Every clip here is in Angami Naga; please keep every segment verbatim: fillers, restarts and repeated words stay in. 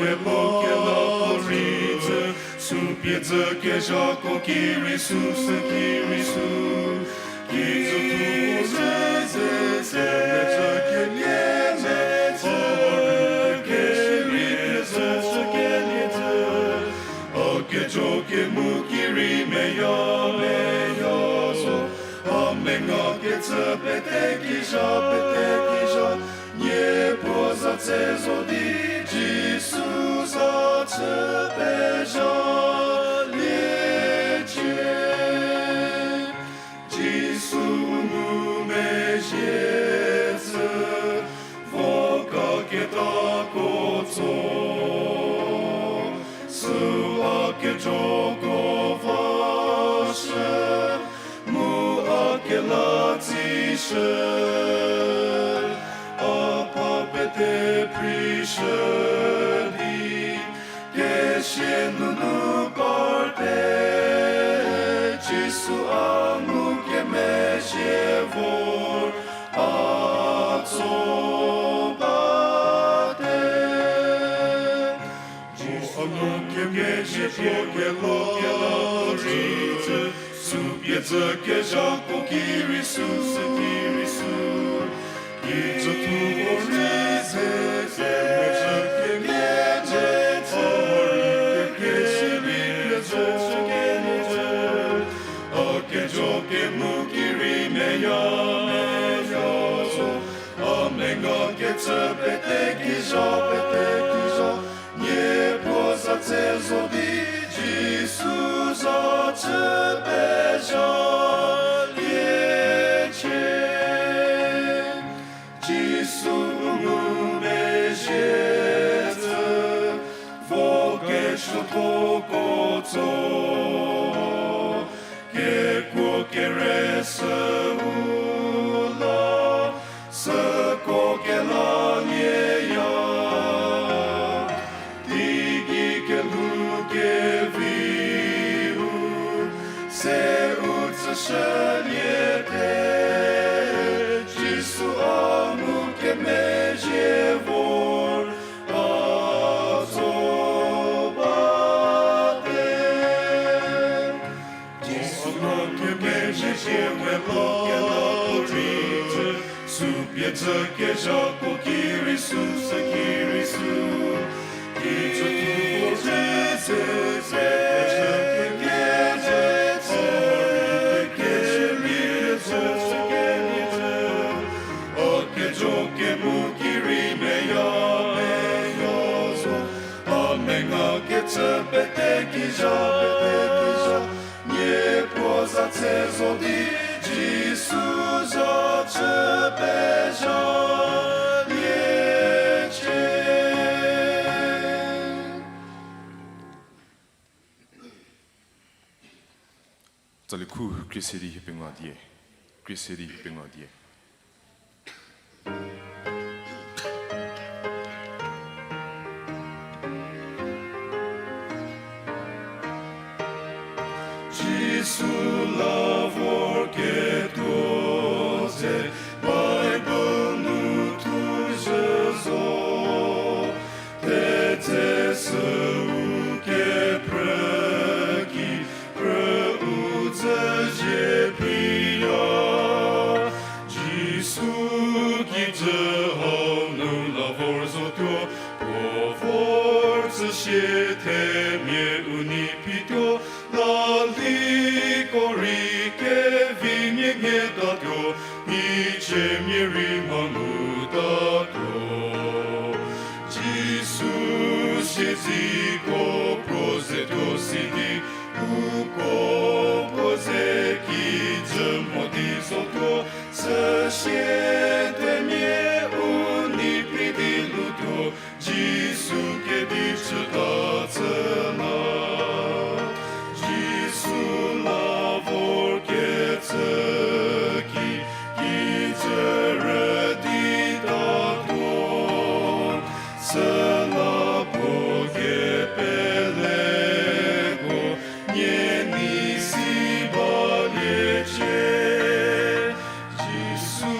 Kelo kela puo rei tsü, sü pie dzü kezhako ki rei sü, sü ki rei sü. Kijü thuo rei ze se mezhü kelie me, o rei kelie zhü, sü kelie zhü. A kejo kemu ki rei meya, meya zo. A menga kecü pete kija, pete kija. Niepuo za tse zo di Jisu za chü pezhalie cie. Jisu ngumezhie tsü, vo kaketako tso, sü a kejoko vashü, mu a kela tsishü, a pha pete prishü di, kesia nunu parte, Jisu a ngukemezhie vor a tso bate. Jisu a ngukemezhie puo kelo kela rei tsü, sü pie dzü kezhako ki rei sü, sü ki rei sü. Kijü thuo rei ze se mezhü kelie me, o rei kelie zhü, sü kelie zhü. A kejo kemu ki rei meya, meya zo. A menga kecü pete kija, pete kija. Niepuo za tse zo di Jisu za chü pezhalie cie. Jisu ngumezhie tsü, vo kesuothoko tso, kekuo kereshüu la, süko kelalieya, teigei kelhou keviu, seu tsüshüliete, Jisu a ngukemezhie vor a tso bate. Jisu ngukemezhie kelo kela puo rei tsü, sü pie dzü kezhako ki rei sü, sü ki rei sü. Kijü thuo rei ze se mezhü kelie me, o rei kelie zhü, sü kelie zhü. A kejo kemu ki rei meya, meya zo. A menga kecü pete kija, pete kija. Niepuo za tse zo di Jisu za chü pezhalie cie. Tsali khu krie se di hie pengou die, krie se di hie pengou die. Jisu la vorketuo ze Bible nu thuzhü zo, thedze süu kephrü ki phrü u dzüzie phi ya. Jisu kijü hau nu la vor zotuo, puo vor tsüsie themia u nei phituo, la liko rei kevimia nyietatuo, micemia rei mha ngutatuo. Jisu siezeko puo zetuo sidi, uko puo ze kijü mo di zotuo, süsie themia u nei phi di lutuo, Jisu kedi chüta tsüla. Jisu la vorkecü ki, kijü rüditatuo, süla puo kepeleko nie nei si baliecie. Jisu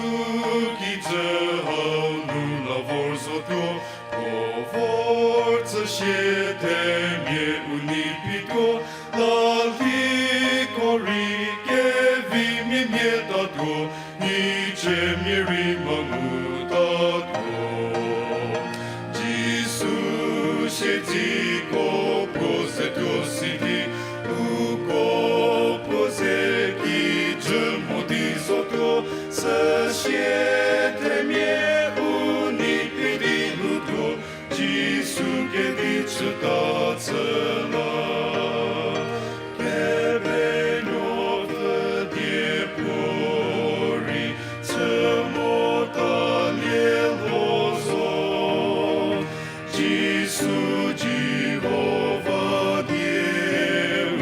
Süsie themia u nei pituo, la liko rei kevimia mia tatuo, nicemia rei ma ngu tatuo. Jisu siedziko puo ze tuo sidi, uko puo ze kijü mo di zotuo, süsie themia u nei pidi lhoutuo, Jisu kedi chüta chü la. Kepenuopfü die puorei chü mota lielho zo. Jisu Jihova dieu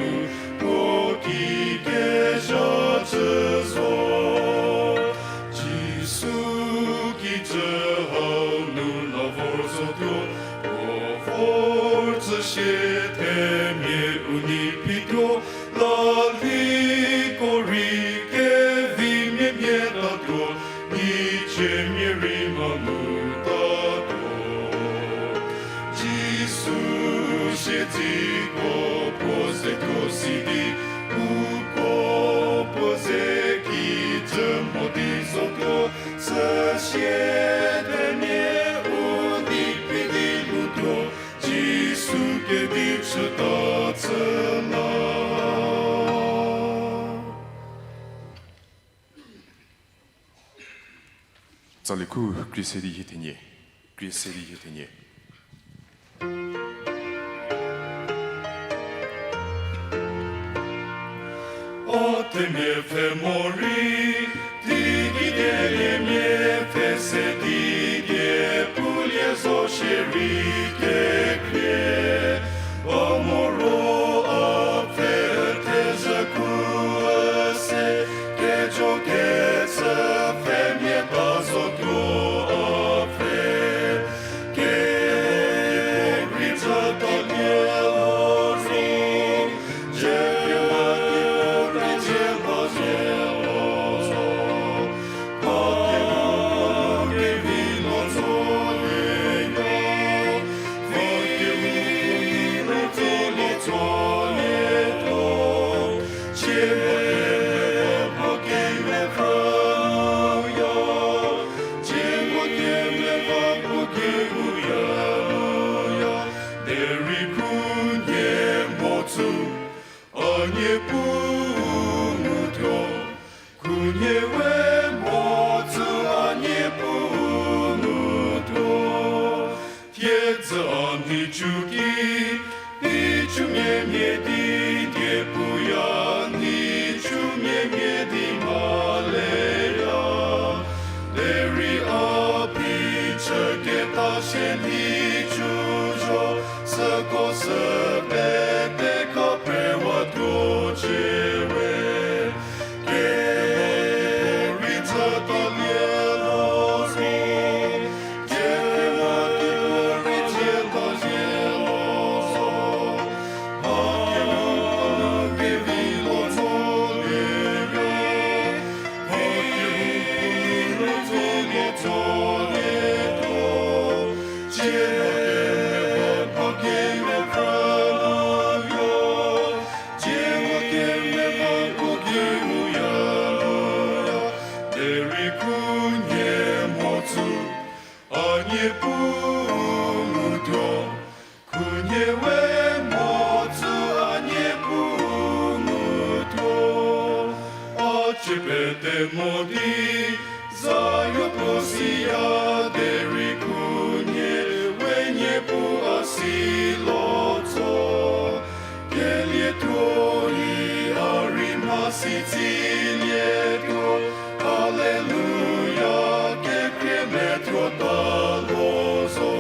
puo ki kezha chü zo. Jisu kijü hau nu la vor zotuo, puo vor tsüsie themia u nei pituo, la liko rei kevimia mia tatuo, nicemia rei ma ngu tatuo. Jisu siedziko puo ze tuo sidi, uko puo ze kijü mo di zotuo, süsie themia u nei pidi lhoutuo, Jisu kedi chüta chü la. Tsali khu krie se di hie thenie, krie se di hie thenie. O themia pfhe morei, teigei dieliemia pfhe se di die pulie zo shierei kekhrie. A moro a pfhe thezhü khu üse, kejo kechü pfhemia ta zotuo a pfhe. Derei khunhie mhodzü a Niepuu ngutuo, khunhie we mhodzü a Niepuu ngutuo. Thiedzü a nhicu ki, nhicumia mhie di diepuya, nhicumia mhie di maleya. Derei a phichü keta sie nhicu zo, süko sü pete kha prewatuo ciewe. Derei khunhie mhodzü a Niepuu ngutuo, khunhie we mhodzü a Niepuu ngutuo. A cie pete mo di zayo puo siya, derei khunhie we Niepuu a si lo tso. Kelietuo i a rei mhasi tsilietuo, Haleluya, kekrie methuo ta lo zo.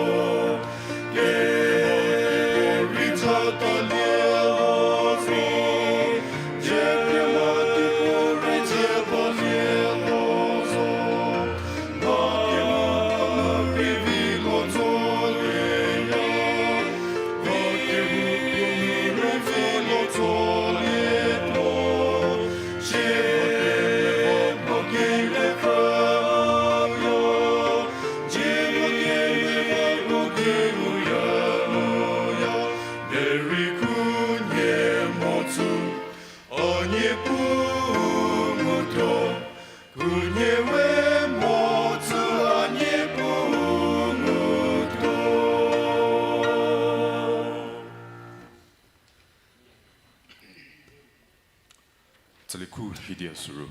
Tsali khu hidia suru,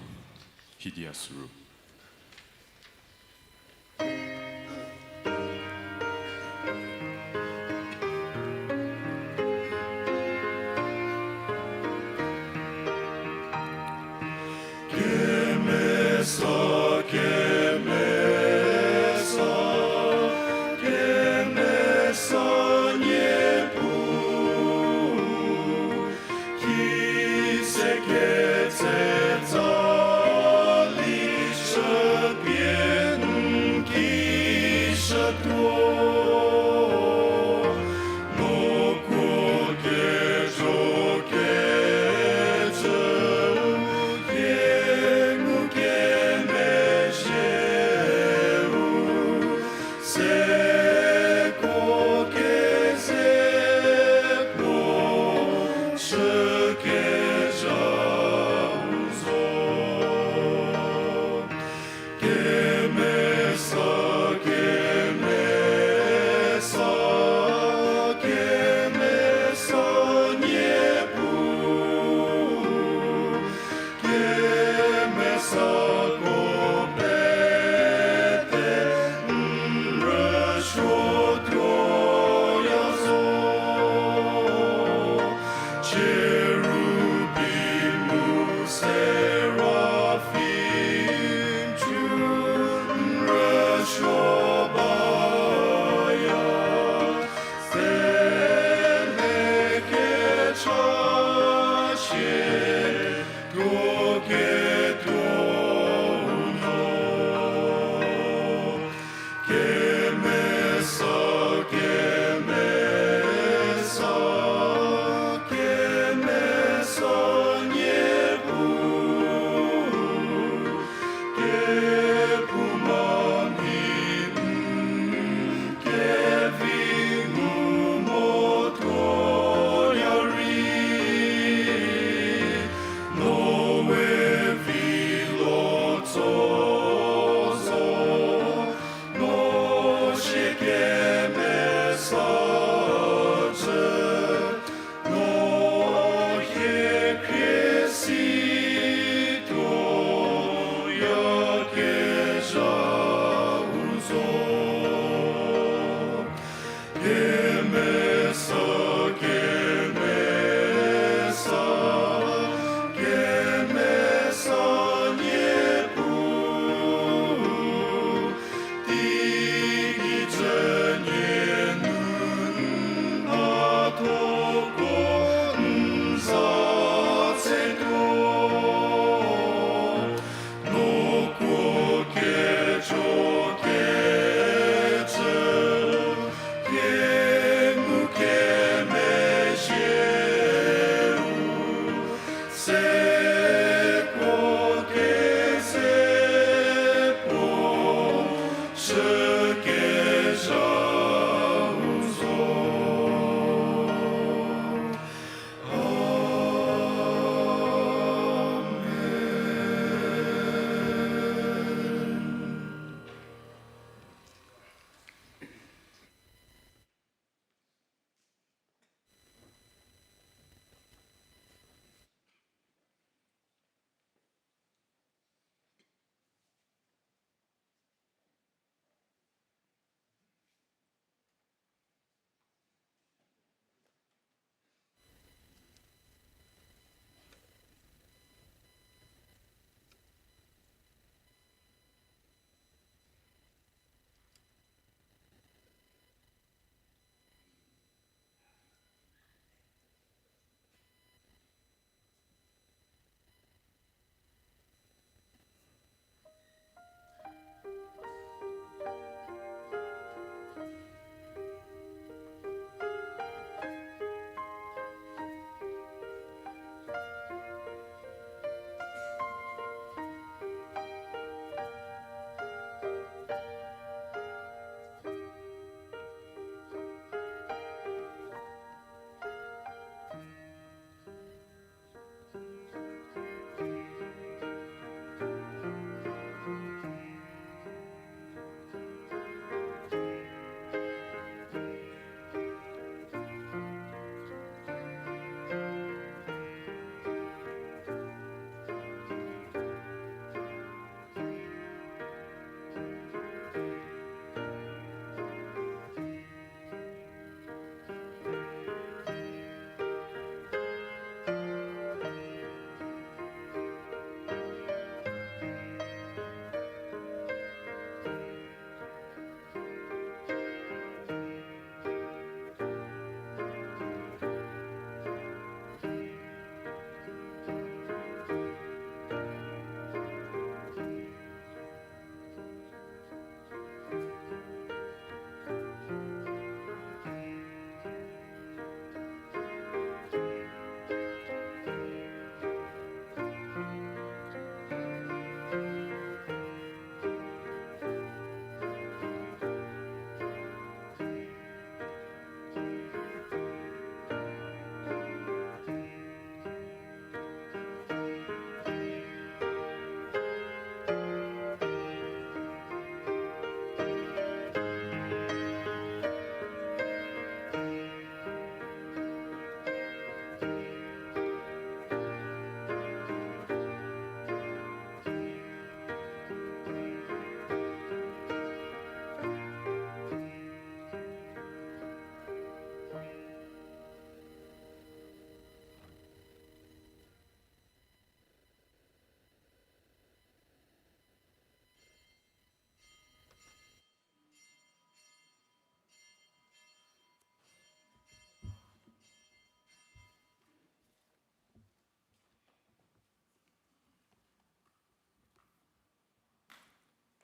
hidia suru. Kemesa, kemesa, kemesa Niepuu, ki se ketsetsa li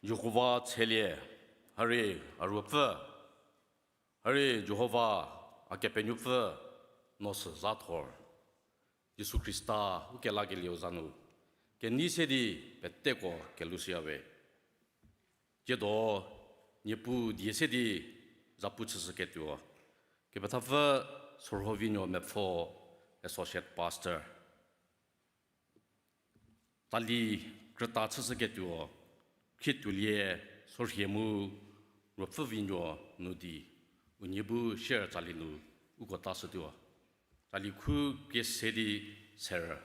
Jihova tshelie, hari a Ruopfü, hari Jihova a Kepenuopfü, no sü za thor. Jisu Khrista ukelakelieu za nu, kenei se di peteko kelushüya we. Tsiedo, Niepuu die se di zapu chüshüketuo, kepethapfü Sorhovinuo Mepfo, Associate Pastor. Tsali krüta chüshüketuo, Khrietuolie Sorhie mu Ruopfüvinuo nu di, unie bu share tsali nu uko tashütuo. Tsali khu krie se di serü.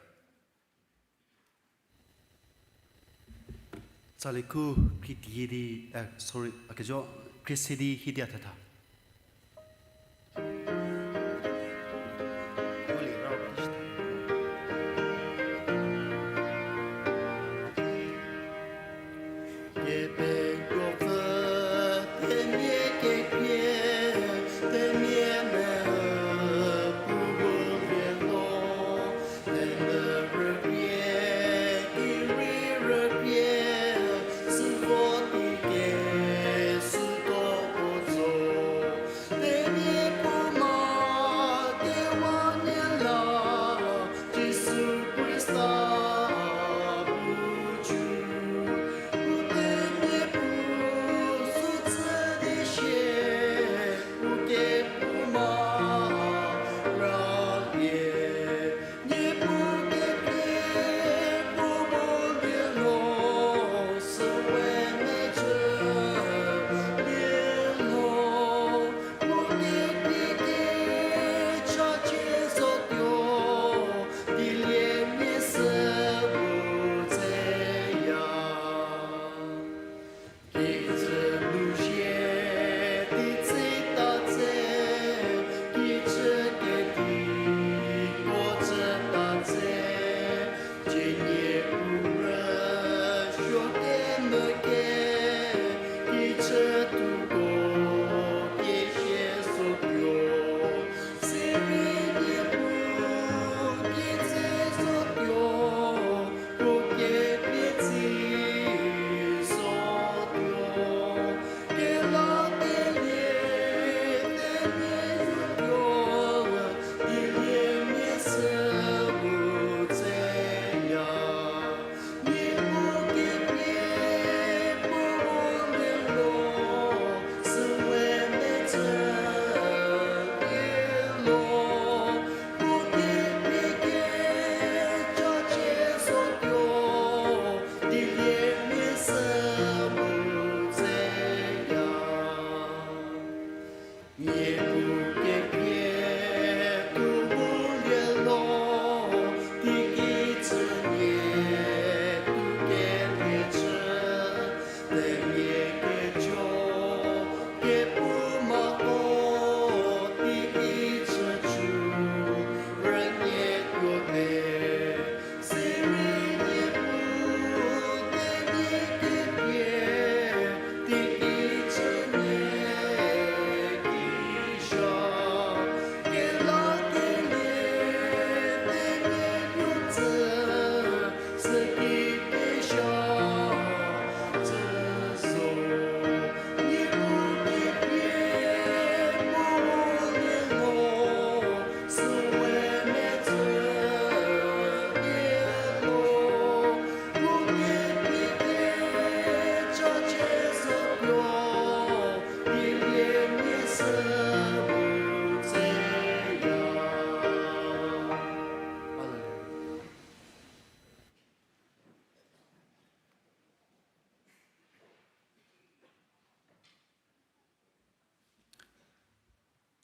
Tsali khu krie di, eh, sorry, a kejo, krie se di hiedia thetha.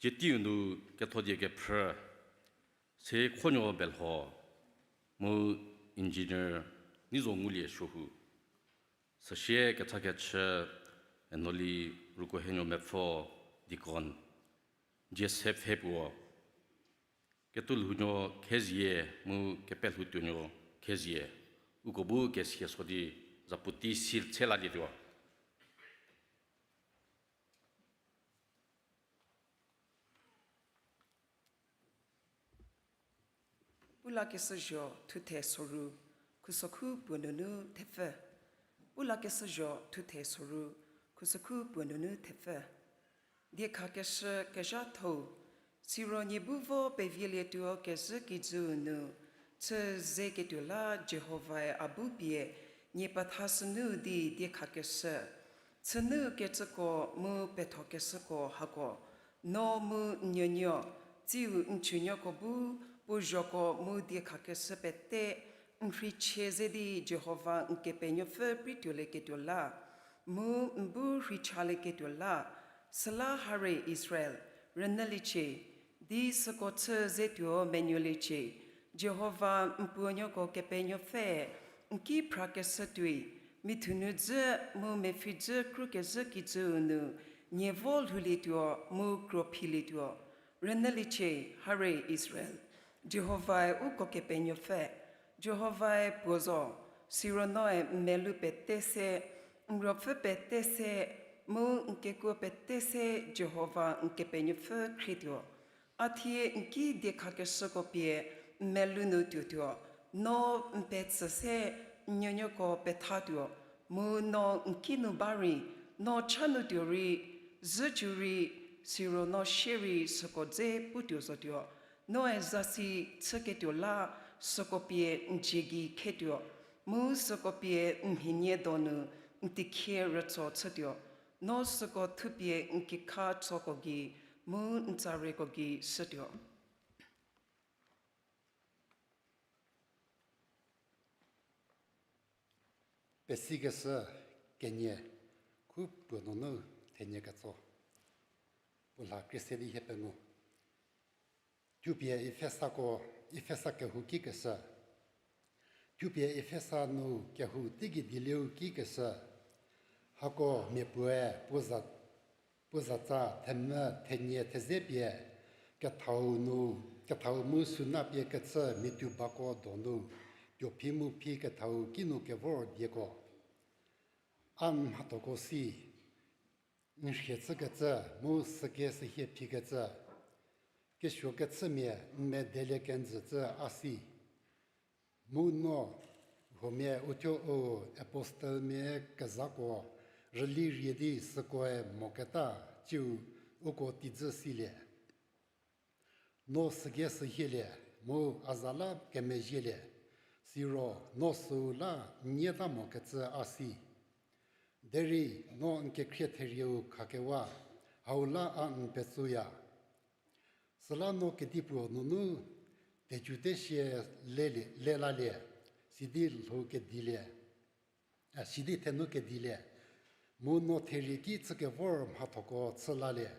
Tsie teiu nu kethodie kephrü, se Khonuo Belho, mu engineer Nizo Ngulie Suohu, süsie kechakechü Enoli Rukohenuo Mepfo, deacon, Joseph Hepuo, Ketulhounuo Khezie mu Kepelhoutuonuo Khezie, uko bu kesia so di zapu tei si tshe lalietuo. Pu lakeshü zho thuthe soru, khusokhu puo nunu thepfü. U lakeshü zho thuthe soru, khusükhu puo nunu thepfü. Diekhakeshü kezhathou, siro nie bu vo pevielietuo kezhü kijüu nu, chü zeketuo la Jihovae a bu pie, nie petha sünu di diekhakeshü, chünu kecüko mu pethokeshüko hako, no mu n nuonuo, tsiu n chünuoko bu, puo zhoko mu diekhakeshü pete, n rheichie ze di Jihova n Kepenuopfü prei tuolieketuo la, mu n bu rheichalieketuo la, süla hare Israel, rünyüliecie, di süko chü zetuo menuoliecie, Jihova n puonuoko Kepenuopfü, n ki phrakeshü tuoi, mithu nu dzü mu mepfhi dzü krukezhü kijüu nu, nie vo lhoulietuo mu kro philietuo. Rünyüliecie, hare Israel, Jihovae uko Kepenuopfü, Jihovae puo zo, siro noe n melou pete se, n ruopfü pete se, mu n kekuo pete se Jihova n Kepenuopfü khrietuo. A thie n ki diekhakeshüko pie n melou nu tuotuo, no n petsü se n nuonuoko pethatuo, mu no n kinu ba rei, no cha nu tuo rei, zhücü rei, siro no sie rei süko dze putuo zotuo. Noe zasi chüketuo la, süko pie n dzie gei khetuo, mu süko pie n mhinie donu n tikhie rütso chütuo, no süko thupie n kikha tsoko gei, mu n tsareko gei shütuo. Pesikeshü kenie, khu puo nunu thenie ketso. Puo lha krie se di hie pengou. Thupie Efesako, Efesa kehou kikeshü. Thupie Efesa nu kehou teigei dielieu kikeshü. Hako mia puoe puo za, puo zatsa themvü thenie theze pie, kethau nu, kethau mu suna pie kecü mia tuo bako donu, tuophi mu phi kethau kinu kevor dieko. A n mhathoko si, n rhie chükecü mu süke sühie phikecü, kesuokechümia n medelie kenjücü a si. Mu no, huomia uthuo u apostelmia kezhako rüli rie di sükoe moketa, ciu uko teidzü silie. No süke sühielie, mu a za la kemezhielie, siro no süu la n nieta mokecü a si. Derei no n kekhrie therieu khakewa, hau la a n petsuya. Süla no kedipuo nunu, tecu tesie lelie, lelalie, sidi lhou kedilie, a, sidi thenu kedilie, mu no therie ki chükevor mhathoko chü lalie.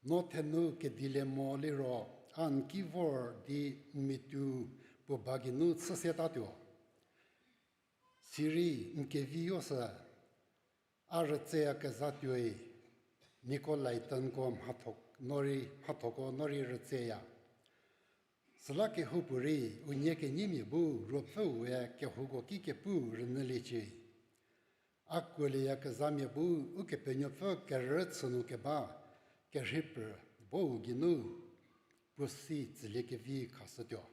No thenu kedilie mo liro, a n ki vor di n miatou puo ba geinu chü setatuo. Sirei n kevi yo sü, a rütseyakezha tuoi, Nikolaitanko mhatho-, no rei, mhathoko no rei rütseya. Süla kehoupuorei unie kenyimia bu ruopfüue kehouko ki kepu rünyüliecie. A kuolieyakezhamia bu Ukepenuopfü kerüchü nu keba kerhei pü bou geinu puo si tsüliekevi khashütuo.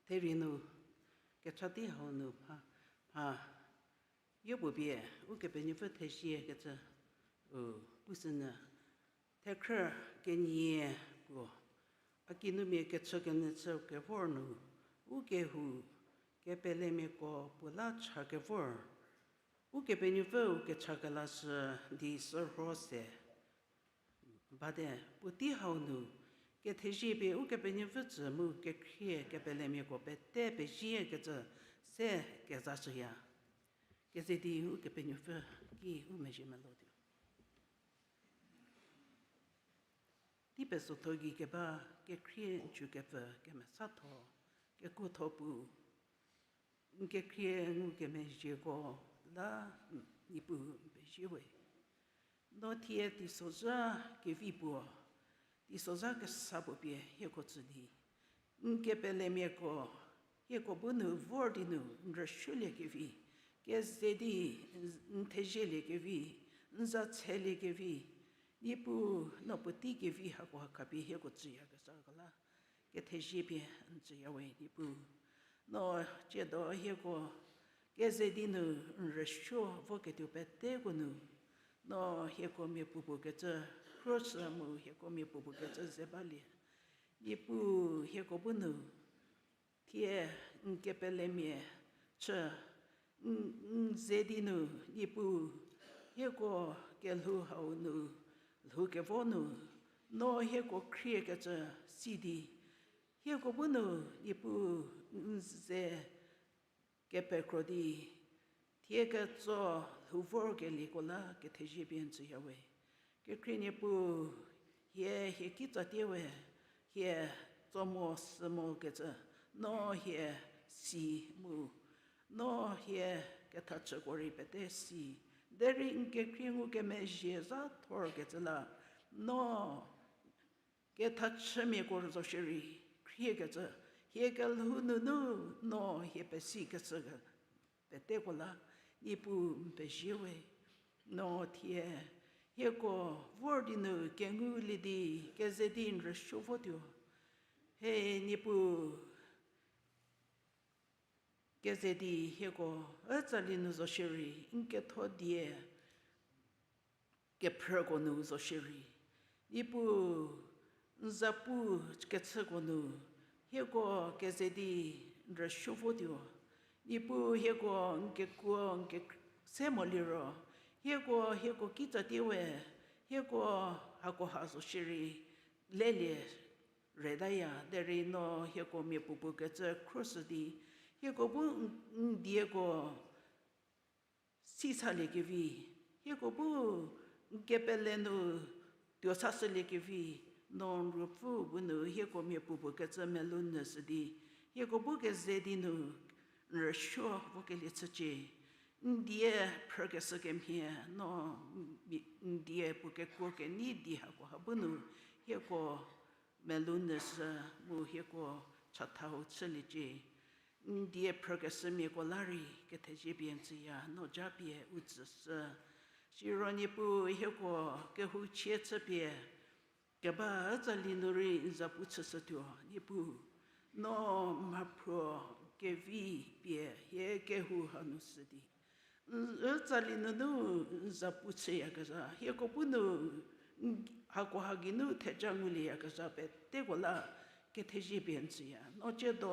Therie nu, kecha tei hau nu mha, mha, yopuo pie, Ukepenuopfü thezie kecü, u, pushünyü, thekhrü kenie puo, a kinumia kechükenyü chü kevor nu, u kehou, kepelemiako puo la cha kevor, Ukepenuopfüu kecha kelashü di sürho se. Bate, puotei hau nu, kethezie pie Ukepenuopfü tsü mu kekhrie kepelemiako pete pezie kecü se kezashüya. Keze di Ukepenuopfü ki u mezhie melotuo. Tei pesotho gei keba kekhrie n cükepfü kemesatho, kekuotho pu, n kekhrie ngukemezhieko la Niepuu n pezie we. No thie teisozha kevi puo, teisozha kesa puo pie hieko tsü di, n kepelemiako, hieko bu nu vor di nu n rüshüliekevi, keze di n thezielie kevi, n za tshelie kevi, Niepuu no puotei kevi hako ha khapie hieko tsüyakezhako la kethezie pie n tsüya we Niepuu. No tsiedo hieko keze di nu n rüsuo voketuo peteko nu, no hieko mia puopuo kecü khruoshü mu hieko mia puopuo kecü ze balie. Niepuu hieko bu nu thie n kepelemia chü, n ze di nu Niepuu hieko kelhou hau nu lhou kevo nu, no hieko khriekecü si di, hieko bu nu Niepuu n ze kepekro di, thie ketso lhou vorkelieko la kethezie pie n tsüya we. Kekhrie Niepuu, hie hie kitsatie we, hie tso mo sü mokecü, no hie si mu, no hie kethachüko rei pete si, derei n kekhrie ngukemezhie zha thorkecü la, no kethachümiako zo shierei khriekecü, hie kelhou nunu no hie pesikecü peteko la Niepuu n pezie we. No thie hieko vor di nu kengulie di keze di n rüsuo votuo. He Niepuu, keze di hieko ütsali nu zo shierei n ketho die kephrüko nu zo shierei, Niepuu n zapu kechüko nu hieko keze di n rüsuo votuo. Niepuu hieko n kekuo n ke se moliro, hieko hieko kitsatie we, hieko hakoha zo shierei lelie retaya, derei no hieko mia puopuo kecü khruoshü di, hieko bu n dieko si saliekevi, hieko bu n kepele nu tuo sashüliekevi, no n Ruopfü bu nu hieko mia puopuo kecü melou nyü shü di, hieko bu keze di nu n rüsuo vokelie chücie. N die phrükeshü kemhie, no n die puo kekuo kenei di hakoha bu nu hieko melou nyü shü mu hieko chathau chüliecie. N die phrükeshümiako la rei kethezie pie n tsüya, no japie u tsüshü. Siro Niepuu hieko kehouchie chüpie keba ütsali nu rei n zapu chüshütuo, Niepuu, no mhaphruo kevi pie hie kehou hanu shü di, n ütsali nunu n zapu chüyakezha, hieko bu nu hakoha geinu theja ngulieyakezha peteko la kethezie pie n tsüya. No tsiedo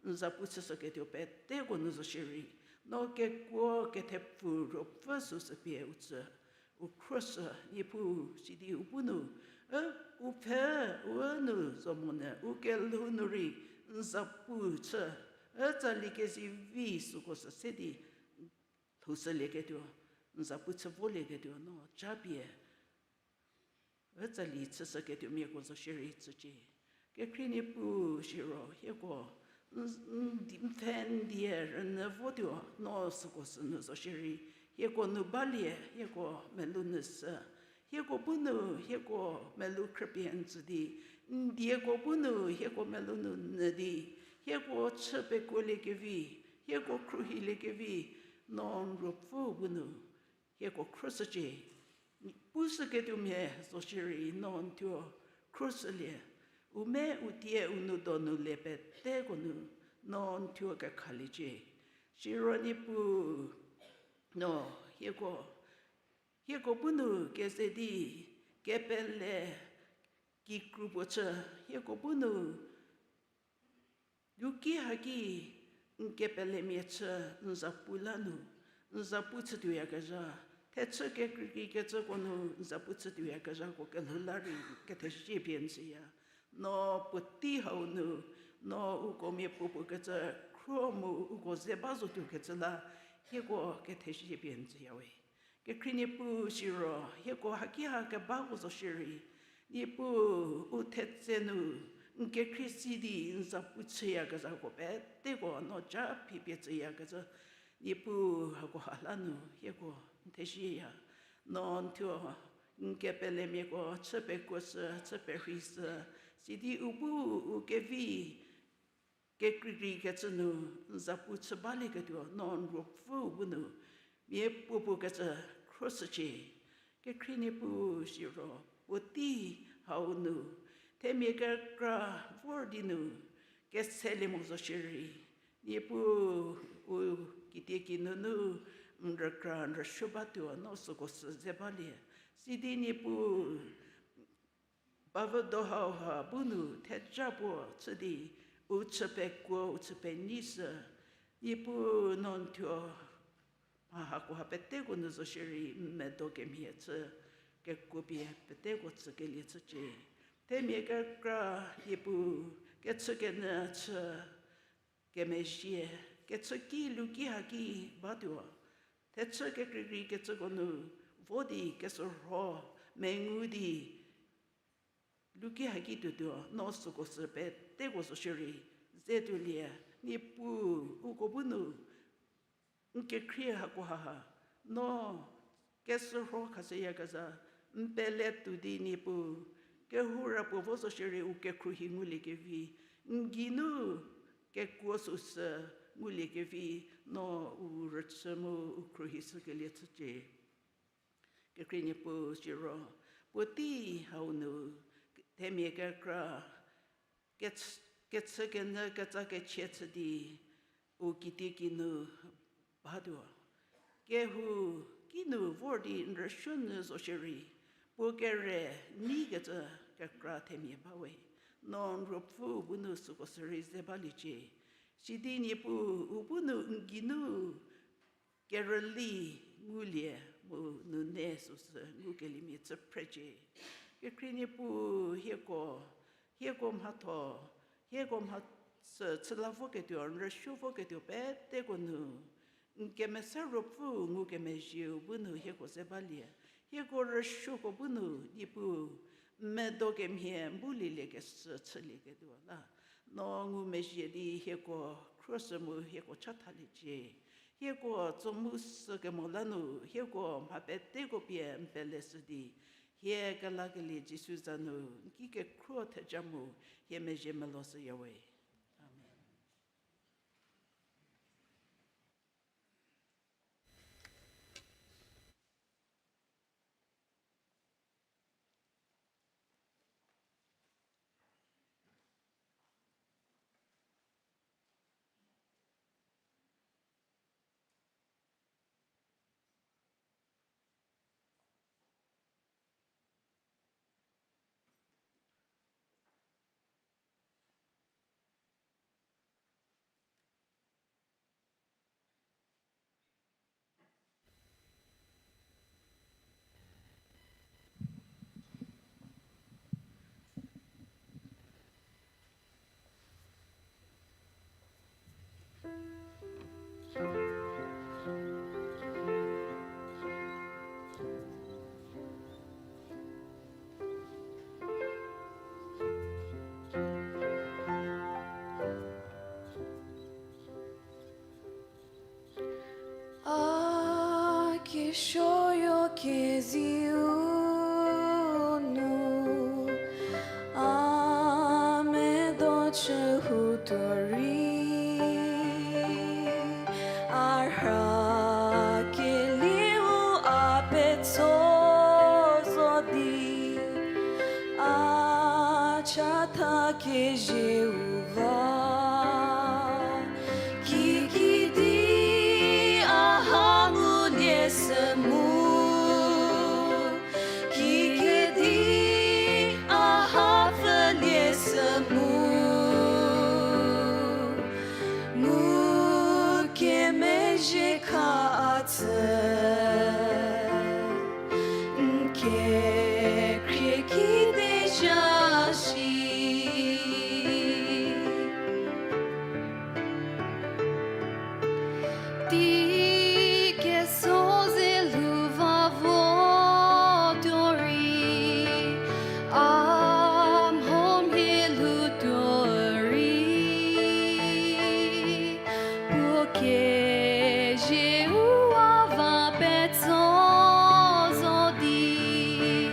n zapu chüshüketuo peteko nu zo shierei, no kekuo kethepfu Ruopfü süsü pie u tsü, u khruoshü, Niepuu, sidi u bu nu, e, u pfhe, u nu zo monyü u kelhou nu rei n zapu chü, ütsali kezivi süko sü se di lhoushülieketuo, n zapu chü volieketuo no japie ütsali chüshüketuomiako zo shierei tsücie. Kekhrie Niepuu siro hieko n pfhe n die rünyü votuo no süko sünu zo shierei, hieko nu balie, hieko melou nyü shü. Hieko bu nu hieko melou khrüpie n tsü di, n dieko bu nu hieko melou nu nyü di, hieko chü pekuoliekevi, hieko khruohiliekevi, no n Ruopfü bu nu hieko khruoshücie. Pushüketuomia zo shierei no n thuo khruoshülie, u me u tie u nou donu le peteko nu no n thuo kekhaliecie. Siro Niepuu, no hieko, hieko bu nu keze di kepele kikru puo chü, hieko bu nu luki haki n kepelemia chü n zapu la nu, n zapu chütuoyakezha, thechü kekreikreikecüko nu n zapu chütuoyakezhako kelhou la rei kethezie pie n tsüya. No puotei hau nu, no uko mia puopuo kecü khro mu uko ze ba zotuokecü la, hieko kethezie pie n tsüya we. Kekhrie Niepuu siro, hieko haki ha kebako zo shierei, Niepuu u thetse nu n kekhrie si di n zapu chüyakezhako peteko no ja phipie tsüyakezha, Niepuu hako ha la nu hieko n thezieya, no n thuo n kepelemiako chü pekuoshü, chü perheishü, sidi u bu u kevi kekreikrei kecü nu n zapu chü balieketuo no n Ruopfüu bu nu mia puopuo kecü khruoshücie. Kekhrie Niepuu siro puotei hau nu themia kekra vor di nu keselie mo zo shierei, Niepuu u kitiekinu nu n rükra n rüsuo batuo no süko sü ze balie. Sidi Niepuu bavüdo hauha bu nu theja puo chü di u chü pekuo u chü penyi sü, Niepuu no n thuo mha hakoha peteko nu zo shierei n medo kemhie chü kekuo pie peteko tsükelie chücie. Themia kekra Niepuu kechükenyü chü kemezhie, kechüki luki haki batuo. Thechü kekreikrei kecüko nu vo di kesürho mengu di luki haki tuotuo no süko sü peteko zo shierei ze tuolie. Niepuu uko bu nu n kekhrie hakoha ha no kesürho khashüyakezha n pele tuo di Niepuu kehou ra puo vo zo shierei u kekhruohi nguliekevi, n geinu kekuo süsü nguliekevi no u rüchü mu u khruohi shükelie chücie. Kekhrie Niepuu siro puotei hau nu themia kekra kechü, kechükenyü ketsa kechie chü di u kitiekinu batuo. Kehou kinu vor di n rüsuonyü zo shierei puo kere neikecü kekra themia bawe. No n Ruopfüu bu nu süko sürei ze baliecie. Sidi Niepuu u bu nu n geinu kerüli ngulie mu nune süsü ngukeliemia chü phrecie. Kekhrie Niepuu hieko, hieko mhatho, hieko mha sü chüla voketuo, n rüsuo voketuo peteko nu n Kemesa Ruopfü ngukemezhieu bu nu hieko ze balie. Hieko rüsuoko bu nu Niepuu n medo kemhie n bu lieliekeshü chülieketuo la no ngumezhie di hieko khruoshü mu hieko chathaliecie. Hieko tso mu sü kemo la nu hieko mha peteko pie n peleshü di hie kelakelie Jisu za nu n ki kekhruo theja mu hie mezhie meloshüyawe. Amen. A kesuoyo keziu nu a medo chü hu tuo rei, a rha kelieu a petso zo di, a chatha kezieu va. Kikidi a ha ngulie sü mu, kikidi a ha pfülie sü mu, mu kemezhie kha a tsü n kekhrie kide zha shi. Tei keso ze lu va vo tuo rei, a mho mhie lu tuo rei, puo kezieu a va petso zo di,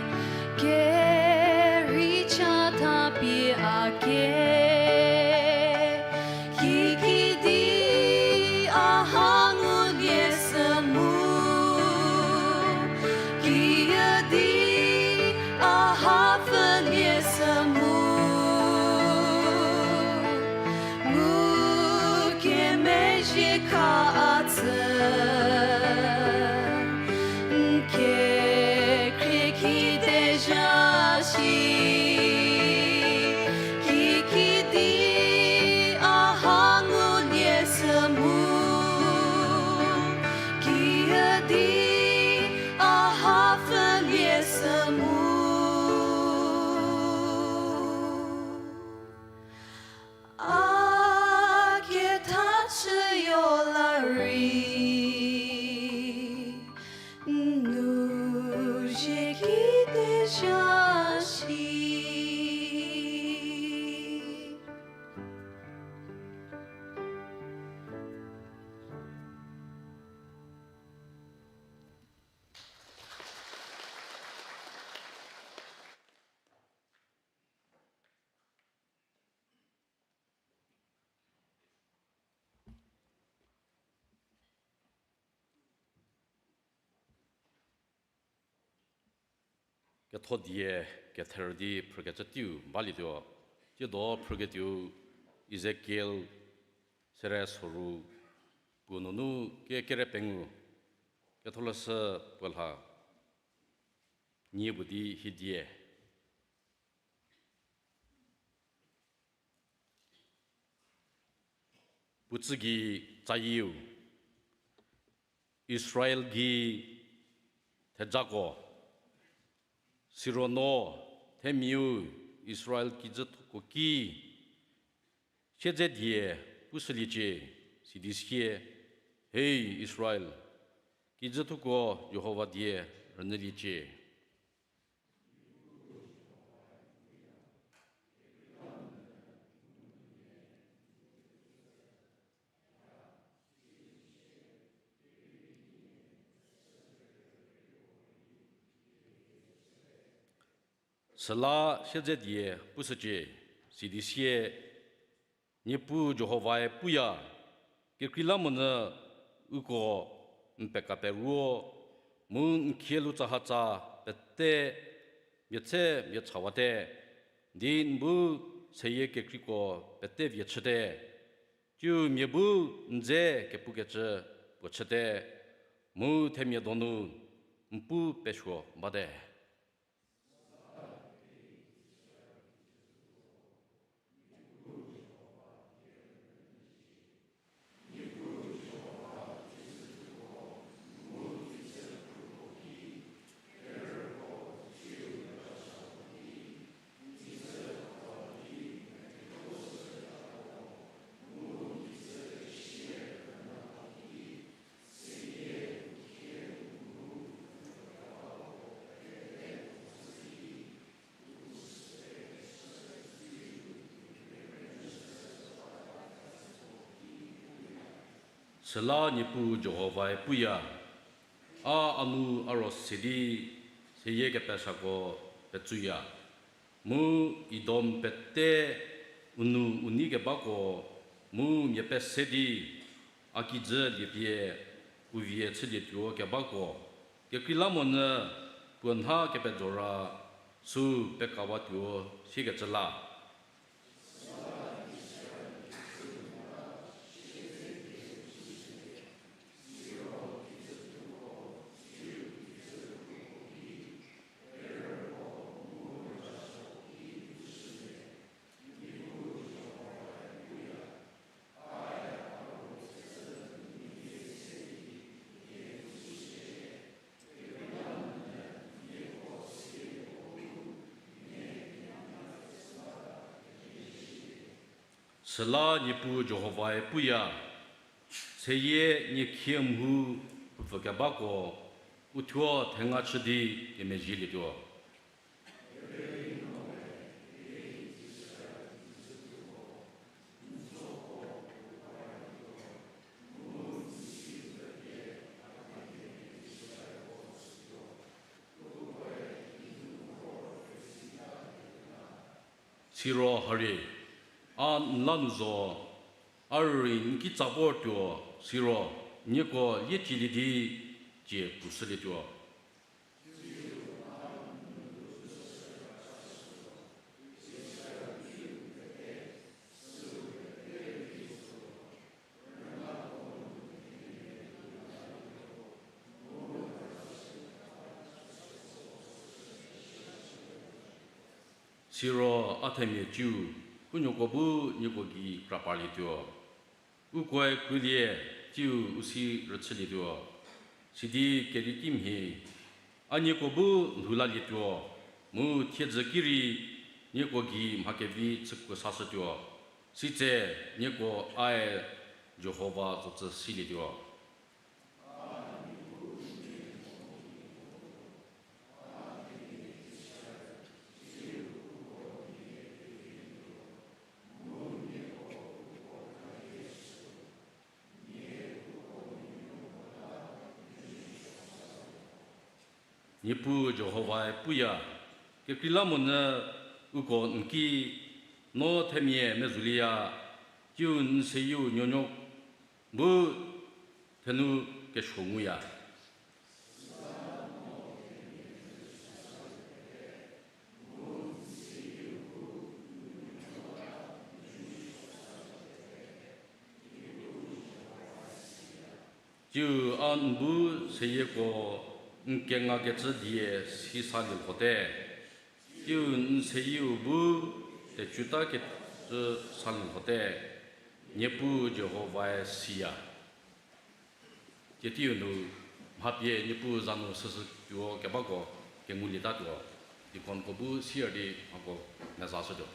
kerei chatha pie a kie. Zhie kha a tsü, n kekhrie kite zha shi, kikidi a ha ngulie sü mu, kiüdi a ha pfhülie sü mu. A ketha chüyo la rei, n nu zhie kite zha shi. Ketho die ketherü di phrükecü teiu balietuo, tsiedo phrüketuou Ezekiel sere soru puo nunu ke kere pengou, ketholeshü puo lha nie puo di hiedie. Puo tsü gei tsayieu, Israel gei thejako, siro no themiau Israel kijüthoko ki siedze die pushüliecie, sidi sie, Hei Israel, kijüthoko Jihova die rünyüliecie. Süla siedze die pushücie, sidi sie, Niepuu Jihovae puya, kekreilamonyü uko n pekaperuo, mu n khieluo tsahatsa pete mia tshe mia chawate, di n bu seyie kekreiko pete vie chüte, tsiu mia bu n dze kepukecü puo chüte, mu themia donu n pu pesuo bate. Süla Niepuu Jihovae puya, a a nu a ro se di seyie kepesako petsuya, mu Edom pete u nu u nei kebako, mu mia pese di a kijü liepie u vie chülietuo kebako, kekreilamonyü puo nha kepejora süu pekawatuo siekecü la. Süla Niepuu Jihovae puya, seyie nie khie mhu pfükebako, uthuo thenga chü di kemezhielietuo. Siro harie, a n la nu zo, a rei n kitsa vortuo, siro nieko lie cielie di cie pushülietuo. Siro a themia ciu, u nuoko bu nieko gei kra parlietuo. Ukoe krulie, ciu u si rüchülietuo. Sidi kerieki mhie, a nieko bu lhou lalietuo, mu thiedzü ki rei nieko gei mha kevi chükuo sashütuo. Sitse nieko ae Jihova tsocü silietuo. Niepuu Jihovae puya, kekreilamonyü uko n ki, no themia mezhülieya, tiu n seyieu nuonuo bu thenu kesuo nguya. Tiu a n bu seyieko n kengakecü die si salie lhote. Tiu n seyieu bu tecutakecü salie lhote, Niepuu Jihovae siya. Tietiu nu mha pie Niepuu za nu süsü tuo kebako kengulietatuo, deaconko bu sier di hako mezashütuo.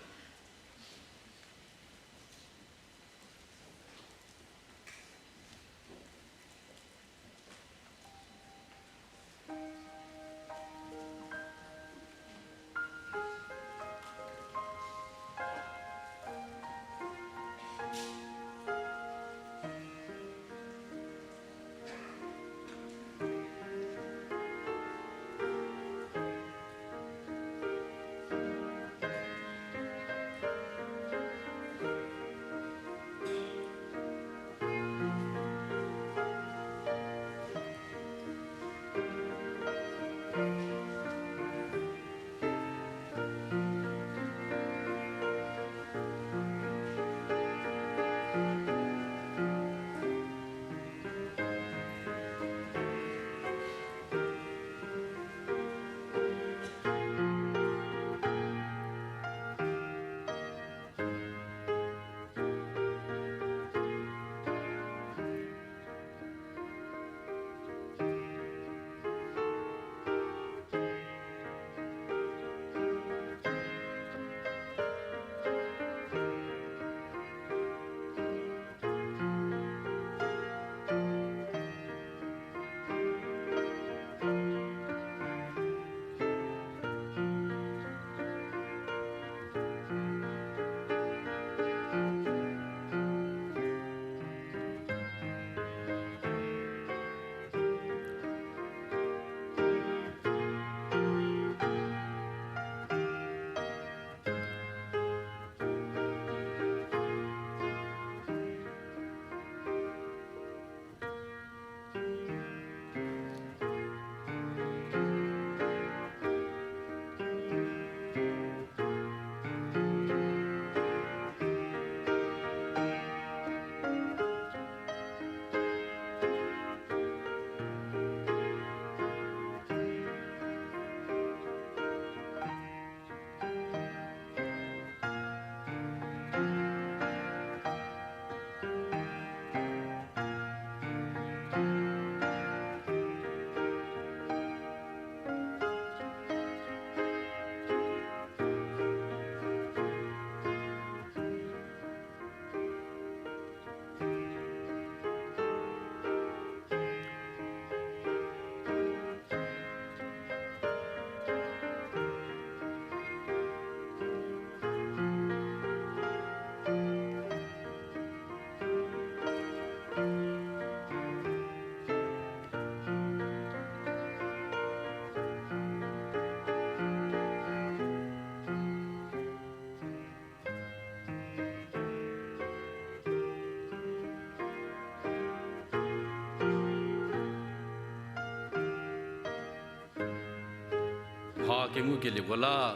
Mha kengukelieko la,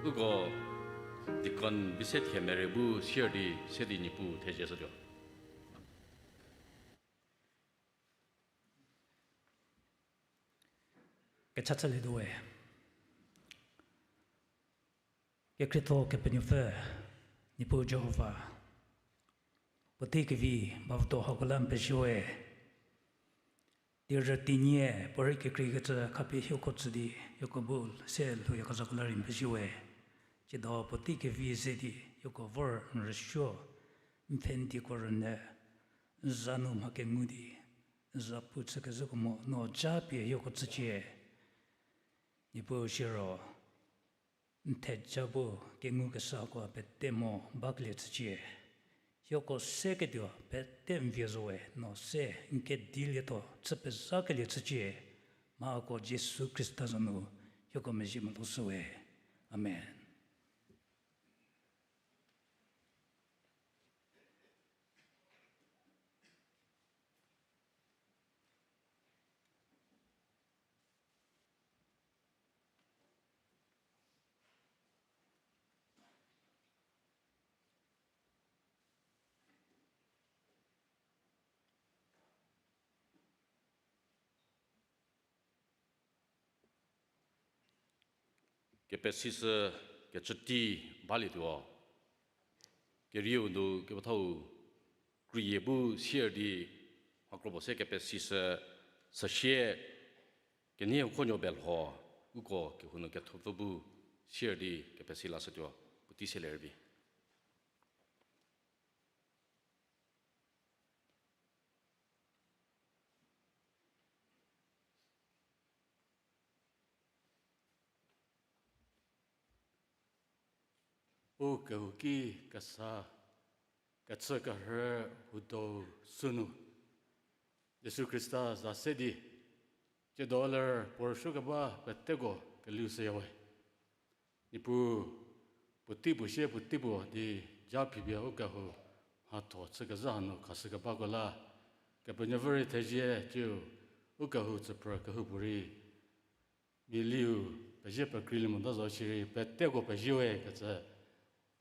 uko deacon Bisethie Mere bu sier di se di Niepuu thezie shütuo. Kecha chülietuo we. Kekhrietho Kepenuopfü, Niepuu Jihova, puotei kevi bavüdo hako la n pezie we. Di rütinie puorei kekreikecü khapie hieko tsü di, hieko bu se lhouyakezhako la rei n pezie we. Tsiedo puotei kevi ze di hieko vor n rüsuo, n pfhe n dieko rünyü, n za nu mha kengu di, n za pu chükezhüko mo no ja pie hieko tsücie. Niepuu siro n theja bu kengukeshüko pete mo bakelie chücie. Hieko seketuo pete n vie zo we no se n kedilietuo chü pezakelie chücie. Mhako Jisu Khrista za nu hieko mezhie meloshü we. Amen. Kepesishü kecü tei balietuo. Kerieu nu kepethau krüyie bu sier di mhakro puo se kepesishü, süsie kenie khuonuo belho, uko kehou nu kethopfü bu sier di kepesi lashütuo, puotei selie rübei. U kehouki kesa, kechü kerhü hudo sünu, Jisu Khrista za se di, tsiedo ler puo rüsuokeba peteko kelu shüya we. Niepuu, puotei puo sie puotei puo di ja phipie u kehou mhatho chükezhü hanu khashükebako la, Kepenuopfü rei thezie tsiu, u kehou tsüphrü kehoupuorei mia liu pezie pekreilie mota zo shierei peteko pezie we kecü,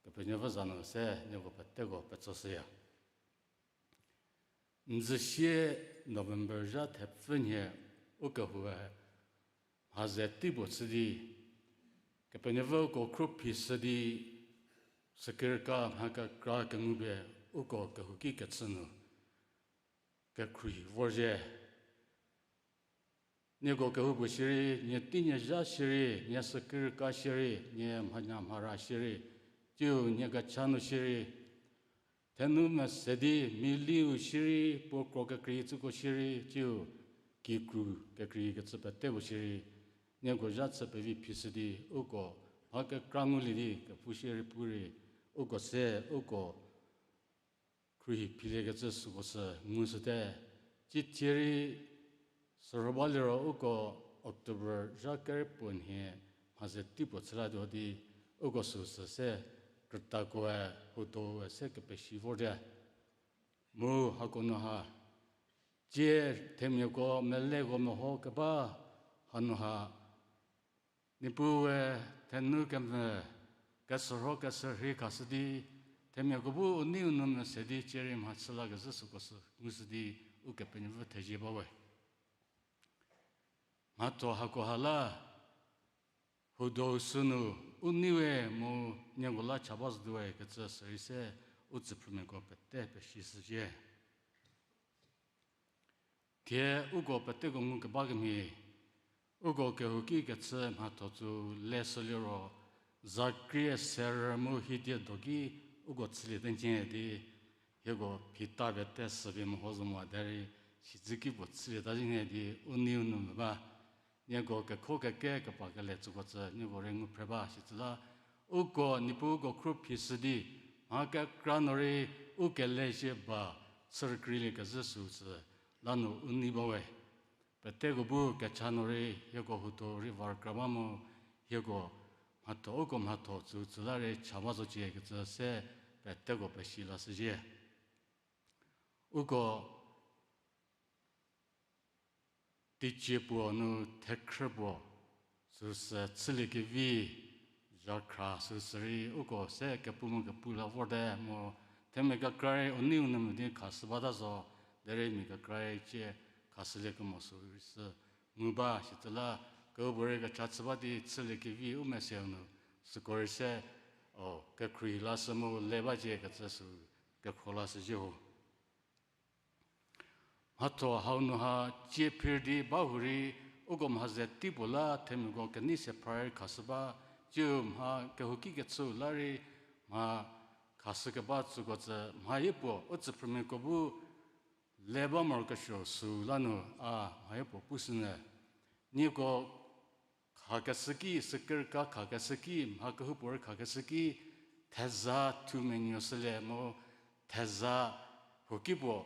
Kepenuopfü za nu se nieko peteko petsoshüya. N zü sie November zha thepfü nhie u kehoue mha ze tei puo chü di, Kepenuopfü uko khro phishü di, sükerka mha kekra kengupie uko kehouki kechü nu kekhruohi vorzhie. Nieko kehoupuo shierei, nie tei nie zha shierei, nie sükerka shierei, nie mhanya mhara shierei, tsiu nie kecha nu shierei, thenu mese di mia liu shierei, puo kro kekrei tsüko shierei, tsiu kikru kekrei kecü peteko shierei, nieko zha chü pevi phishü di uko mha kekra ngulie di kepu shierei pu rei, uko se uko khruohi philiekecü süko sü ngushüte. Cithie rei sürhoba liro uko October zha kerepuo nhie mha ze tei puo chülatuo di uko süu sü se krütakoe hudoe se kepesi vorte. Mu hako nu ha, tsie themiako meleko meho keba hanu ha, Niepuue thenu kemvü kesürho kesürhei khashü di, themiako bu u neiu nu mese di tsie rei mhachü lakezhü süko sü ngushü di Ukepenuopfü thezie bawe. Mhatho hako ha la, hudo sünu u neiwe mu nieko la cha ba zotuowe kecü sürei se u tsüphrümiako pete peshishücie. Thie uko peteko ngukeba kemhie, uko kehouki kechü mhatho tsü leshü liro, zakrie serü mu hietie doki uko chülie tenhie di, hieko phita pete süpie meho zo mo derei, sitsoki puo chülieta zhie nhie di u neiu nu me ba. Nieko kekho keke kepa kele tsüko tsü nieko rei ngu phre ba sitsüla, uko Niepuu uko khro phishü di, mha kekra nu rei u kele shie ba chürükreilie kezhü süu sü lanu u nei bawe. Peteko bu kecha nu rei hieko hudo rei va rükra ba mu, hieko mhatho uko mhatho tsüu tsü la rei cha ba zocie kecü se peteko pesi lashüzhie. Uko teicie puo nu thekhrü puo süu sü chüliekevi zhakhra süu sü rei uko se kepu mu kepu la vorte mu themia kekra rei u neiu nu me di khashü bata zo, derei mia kekra rei tsie khashülie kemo süu rei sü ngu ba sitsüla, kehoupuorei kecha chü ba di chüliekevi u meseu nu süko rei se o, kekhruohi lashü mu le bacie kecü sü kekhro lashüzhie ho. Mhatho hau nu ha cie phir di ba hurei, uko mha ze tei puo la themiako kenei se phra rei khashü ba, tsiu mha kehouki kechüu la rei mha khashü keba tsüko tsü mha hie puo u tsüphrümiako bu le ba morokesuo süu la nu a mha hie puo pushünyü. Nieko khakeshü ki, sükerka khakeshü ki, mha kehoupuorei khakeshü ki, theza thu menuoshülie mu, theza huoki puo,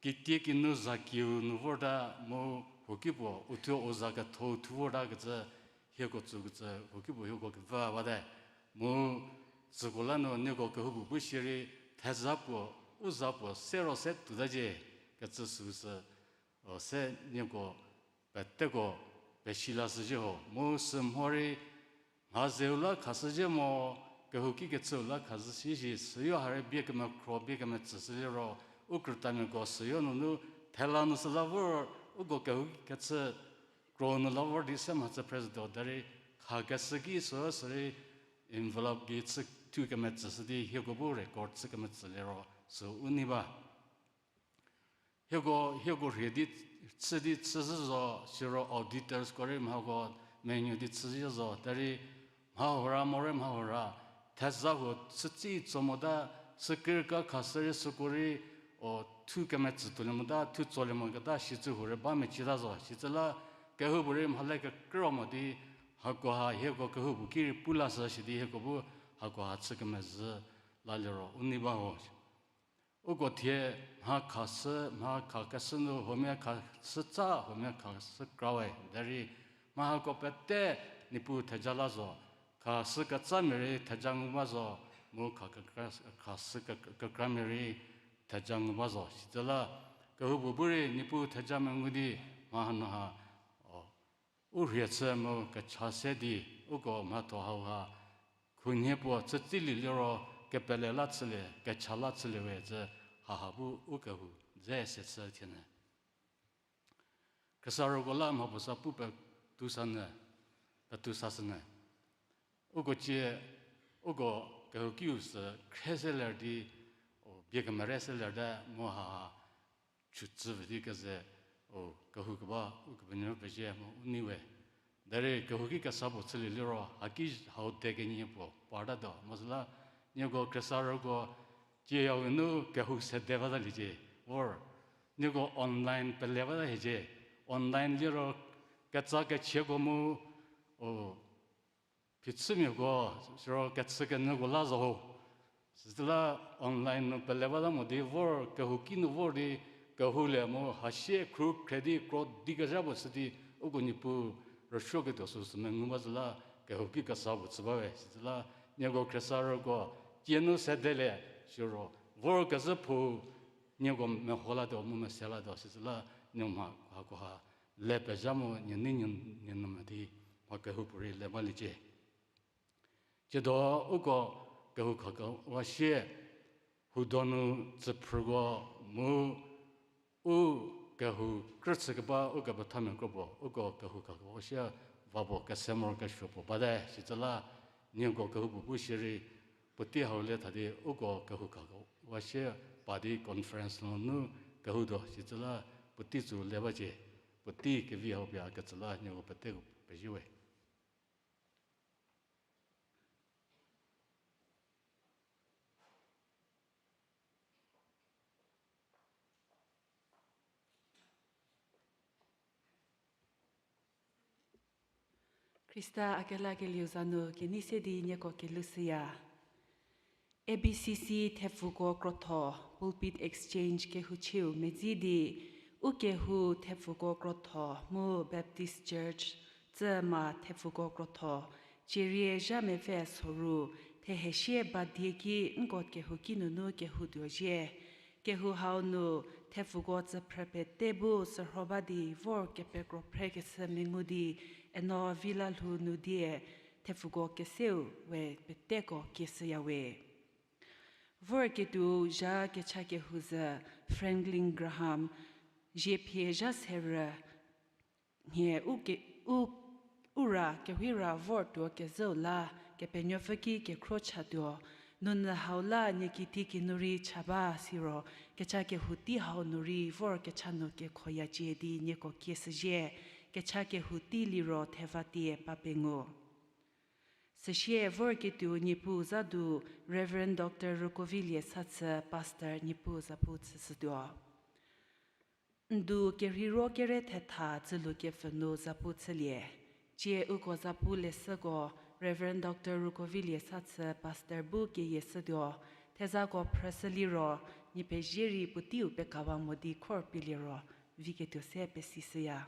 kitiekinu za kiu nu vorta mu, huoki puo, uthuo u za ketho thu vorta kecü, hieko tsükecü, huoki puo hieko kevü bate. Mu, tsüko la nu nieko kehoupuo bu shierei, theza puo, u za puo, se ro se tuotacie, kecü süu sü, o, se nieko peteko pesilashüzhie ho. Mu sü mhorei, mha zeu la khashüzhie mo, kehouki kechüu la khashü shi shi, süyo harei bie kemekhro, bie kemetsüshü liro, u krütamiako süyo nunu, thela nu sü la vor, uko kehouki kechü, kro nu la vor di se mhachü phre zotuo derei, khakeshü ki sü sürei, envelope gei chü thu kemetsüshü di hieko bu record chü kemetsü liro, sü u nei ba. Hieko, hieko rhie di chü di chüzhü zo, siro auditors ko rei mhako menuo di chüzhü zo, derei mha hora morei mha hora, theza huo chütsi tso mota, sükerka khashü rei süko rei, o thu kemetsü tuolie mota, thu tsolie moketa shicü huo rei ba mecita zo, sicü la kehoupuorei mhale kekrü mo di, hakoha hieko kehoupuo ki rei pu lashü shi di hieko bu hakoha chü kemezhü la liro u nei ba ho. Uko thie mha khashü, mha khakeshü nu huomia khashütsa, huomia khashü krawe derei, mha hako pete Niepuu theja la zo, khashü ketsamia rei theja ngu ba zo, mu kha kekra-, khashü ke-, kekramia rei theja ngu ba zo. Sicü la, kehoupuo bu rei Niepuu theja mengu di, mha hanu ha, o, u rhie chü mu kecha se di, uko mhatho hauha, khunhie puo chütsilie liro kepele la chülie, kecha la chülie we cü haha bu u kehou dze se chü thienyü. Khriesarüko la mha puo sa pu petu sanyü, petu sashünyü. Uko cie, uko kehoukiu sü khrie se ler di, o, bie kemere se ler te mu haha, chutsü vi di keze, o, kehou keba, ukepenuopfü pezie mu u nei we. Derei kehouki kesa puo chülie liro, haki hau de kenie puo partatuo. Mu süla, nieko khriesarüko, cie yau nu kehou sede bataliecie, vor. Nieko online pele bata hiecie, online liro ketsa kechieko mu, o, phichümiako, siro kechü kenyüko la zo ho. Süla online nu pele bata mo di vor, kehouki nu vor di, kehoulie mu hasie khru khre di kro di kezha puo chü di, uko Niepuu rüsuoketuo süu sü mengu ba zü la, kehouki kesa puo chü bawe. Süla nieko khriesarüko, cie nu sedelie, siro, vor kezhü phou, nieko meho latuo mu mese latuo, süla, nieko mha hakoha, le pezha mu nie nei nie, nie nu me di, mha kehoupuorei le baliecie. Tsiedo uko kehou khakewa sie, hudonu tsüphrüko mu u kehou krüchü keba ukepethamiako puo, uko kehou khakewa sie va puo kese morokesuo puo bate, süla nieko kehoupuo bu shierei puotei hau le tha di uko kehou khakewa sie pa di conference nunu kehoutuo, süla puotei tsü le bacie, puotei kevi hau pie ketsü la nieko peteko pezie we. Khrista a kelakelieu za nu kenei se di nieko kelushüya. A B C C thepfuko krotho, Pulpit Exchange kehouchieu medzi di, u kehou thepfuko krotho mu Baptist Church Tsüma thepfuko krotho, cierie zha mepfü soru, thehesie ba die ki nko kehouki nunu kehou tuo zhie. Kehou hau nu thepfuko tsüphrü pete bu sürho ba di vor kepekro phrekeshü mengu di, eno villa lhou nu die thepfuko keseu we peteko kieshüya we. Vorketuo zha kecha kehou zhü Franklin Graham, zhie phie zha serü, nhie u ke-, u, u ra kehira vor tuo kezhüu la, Kepenuopfü ki kekhro chatuo, nunu hau la nie kiti kinu rei cha ba siro, kecha kehou tei hau nu rei vor kecha nu kekhoyacie di nieko kie shüzhie, kecha kehou tei liro theva tie ba pengu. Süsie vorketuo Niepuu za du Reverend Doctor Rukovilie Sathü, Pastor, Niepuu zapu chüshütuo. Ndu kerheiro kere thetha dzülu kepfhü nu zapu chülie. Tsie uko zapu leshüko Reverend Doctor Rukovilie Sathü, Pastor bu keyieshütuo, thezako phrüshü liro, nie pezie rei puoteiu pekawa mo di khor pie liro, viketuo se pesishüya.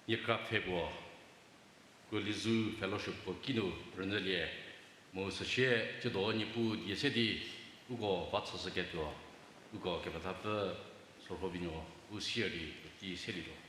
Niekra pfhe puo, Kuolizu Fellowship puo kinu rünyülie, mu süsie tsiedo Niepuu die se di uko va chüshüketuo, uko kepethapfü Sorhovinuo u sier di puotei selietuo.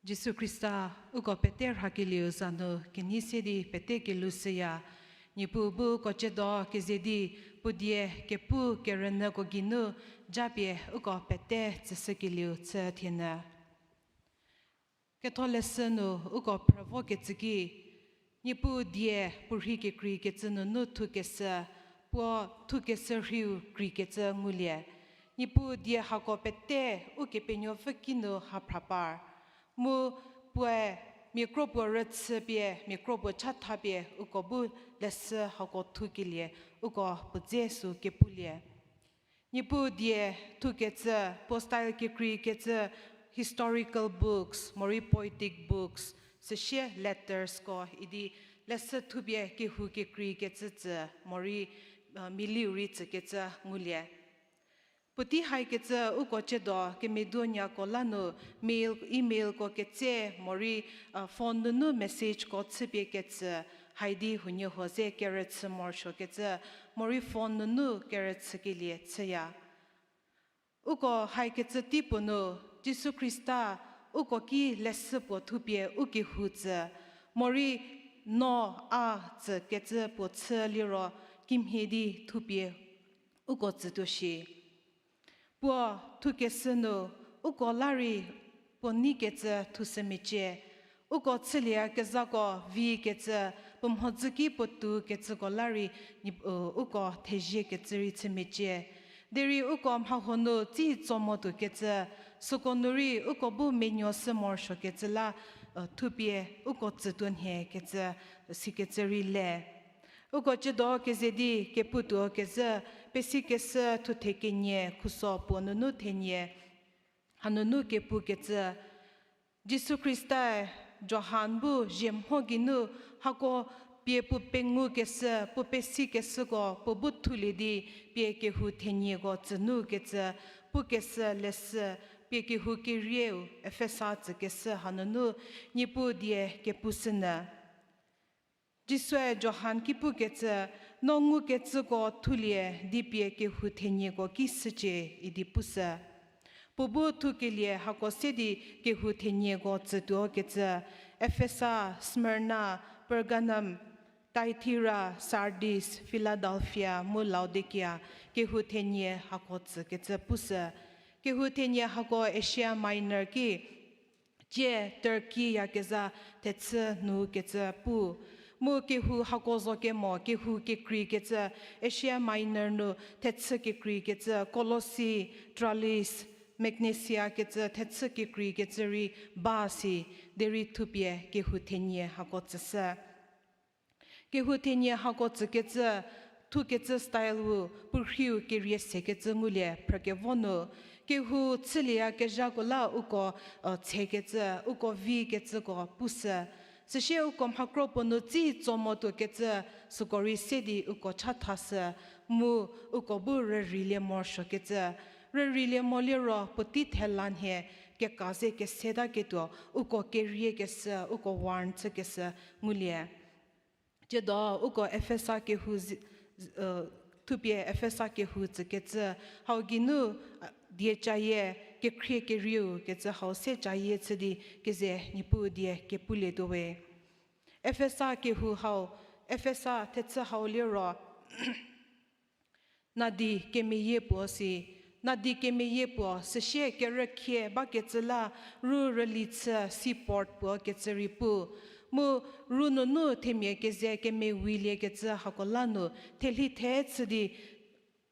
Jisu Khrista, uko pete rhakelieu za nu kenei se di pete kelhou shüya. Niepuu bu uko tsiedo keze di, puo die kepu kerünyüko geinu japie uko pete tsüshükelieu chü thienyü. Ketholeshü nu uko phrü vokecü ki, Niepuu die puo rhei kekreikecü nunu thukeshü, puo thukeshü rheiu kreikecü ngulie. Niepuu die hako pete Ukepenuopfü kinu ha phra par. Mu puoe mia kro puo rüchü pie, mia kro puo chatha pie uko bu leshü hako thukelie, uko puo dze sü kepulie. Niepuu die thukecü, puo style kekreikecü, historical books, morei poetic books, süsie lettersko idi leshü thupie kehou kekreikecü tsü, morei, uh, miliu rei tsükecü ngulie. Puotei haikecü uko tsiedo kemeduonyako la nu mail, emailko ketse, morei, uh, phone nunu messageko chüpie ketsü, haidi huoniehuo ze kerüchü morosuokecü, morei phone nunu kerüchükelie chüya. Uko haikecü teipuo nu, Jisu Khrista uko ki leshü puo thupie u kehou tsü, morei no a tsükecü puo chü liro kimhie di thupie uko tsütuo shi. Puo thukeshü nu, uko la rei puo neikecü thushü mecie. Uko chülieyakezhako vikecü, puo mhodzü ki puo toukecüko la rei, uko theziekecü rei chü mecie. Derei uko mhahuo nu tsi tso motuokecü, süko nu rei uko bu menuoshü morosuokecü la, thupie uko tsütuo nhiekecü, sikecü rei le. Uko tsiedo keze di keputuo kezhü, pesikeshü thuthe kenie khuso puo nunu thenie, hanunu kepukecü, Jisu Khristae Johan bu zhie mho geinu hako pie puo pengukeshü, puo pesikeshüko puo bu thulie di pie kehou thenieko tsünukecü, pukeshü leshü, pie kehou kerieu Efesa tsükeshü hanunu Niepuu die kepushünyü. Jisue Johan ki pukecü, no ngukecüko thulie di pie kehou thenieko ki shücie idi pushü. Puo bu thukelie hako se di kehou thenieko tsütuokecü, Efesa, Smyrna, Pergamum, Thyatira, Sardis, Filadelfia mu Laodikia, kehou thenie hako tsükecü pushü. Kehou thenie hako Asia Minor ki, tsie Turkey yakezha thechü nu kecü pu. Mu kehou hako zo kemo, kehou kekreikecü, Asia Minor nu thechü kekreikecü, Colossae, Tralles, Magnesia kecü thechü kekreikecü rei ba si, derei thupie kehou thenie hako tsüshü. Kehou thenie hako tsükecü, thukecü style-u, puo rheiu kerie sekecü ngulie phrükevo nu. Kehou chülieyakezhako la uko, tshekecü, uko vikecüko pushü. Süsie uko mhakro puo nu tsi tso motuokecü, süko rei se di uko chathashü, mu uko bu rüreilie morosuokecü. Rüreilie mo liro puotei thela nhie keka ze kesetaketuo, uko keriekeshü, uko warn chükeshü ngulie. Tsiedo uko Efesa kehou, thupie Efesa kehou tsükecü, hau geinu, die cayie, kekhrie kerieu kecü hau se cayie chü di keze Niepuu die kepulietuo we. Efesa kehou hau, Efesa thechü hau liro, nadi kemeyie puo si, nadi kemeyie puo, süsie kerükhie bakecü la ru rüli chü seaport puo kecü rei pu. Mu ru nunu themia keze kemewiliekecü hako la nu thelhi the chü di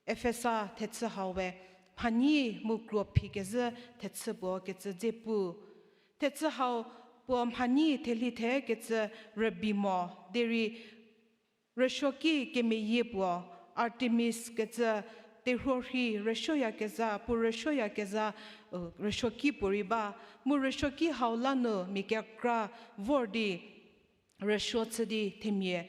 Efesa thechü hau we, mhanyi mu kruo phi kezhü thechü puo kecü dze pu. Thechü hau puo mhanyi thelhi the kecü rübei mo, derei rüsuoki kemeyie puo, Artemis kecü terhuo rhi rüsuoyakezha, puo rüsuoyakezha, rüsuoki puorei ba, mu rüsuoki hau la nu mia kekra vor di rüsuo chü di themia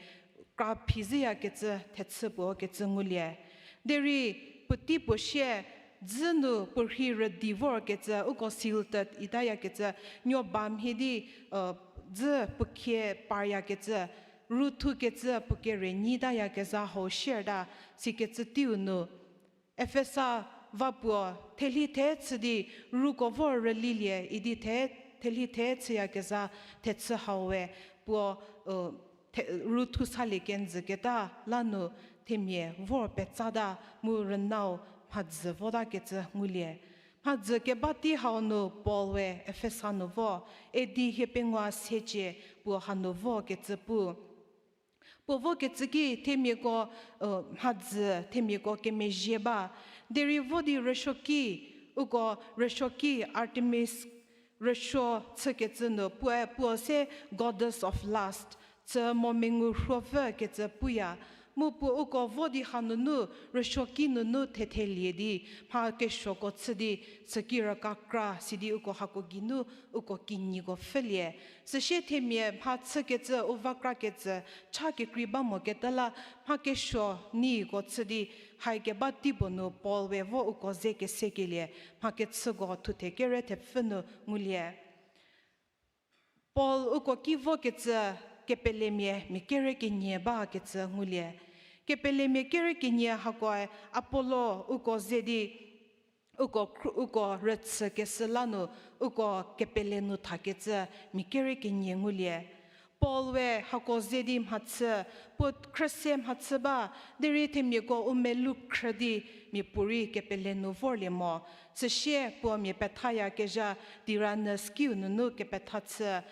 kra phi zhüyakecü thechü puo kecü ngulie. Derei puotei puo sie dzü nu puo rhi rüdi vorkecü, uko silted itayakecü, nuo ba mhie di, dzü puo khie paryakecü, ru thukecü puo kere nyitayakezha hau sierta, sikecü teiu nu Efesa va puo thelhi the chü di ruko vor rülilie idi the thelhi the chüyakezha thechü hau we puo, u, the-, ru thusalie kenjüketa la nu themia vor petsata mu rünau mhadzü votakecü ngulie. Mhadzü keba tei hau nu Paul we Efesa nu vo, A D hie pengou secie puo hanu vokecü pu. Puo vokecü ki themiako, u, mhadzü themiako kemezhie ba. Derei vo di rüsuoki, uko rüsuoki Artemis rüsuo chükecü nu puoe puo se goddess of lust, tsü mo mengu rhuopfükecü puya. Mu puo uko vo di hanunu rüsuoki nunu thethelie di mha kesuoko chü di süki rüka kra sidi uko hako geinu uko kinyiko pfhülie. Süsie themia mha chükecü u va krakecü cha kekrei ba moketa la mha kesuo niko chü di haikeba teipuo nu Paul we vo uko ze kesekelie mha kechüko thuthe kere thepfü nu ngulie. Paul uko ki vokecü kepelemia mia kere kenie bakecü ngulie. Kepelemia kere kenie hakoe Apollo uko ze di uko khru-, uko rüchükeshü la nu uko kepele nu thakecü mia kere kenie ngulie. Paul we hako ze di mhachü, puo khrüse mhachü ba, derei themiako u melou khrü di miapuorei kepele nu vorlie mo. Süsie puo mia pethayakezha Tyrannus kiu nunu kepetha chü,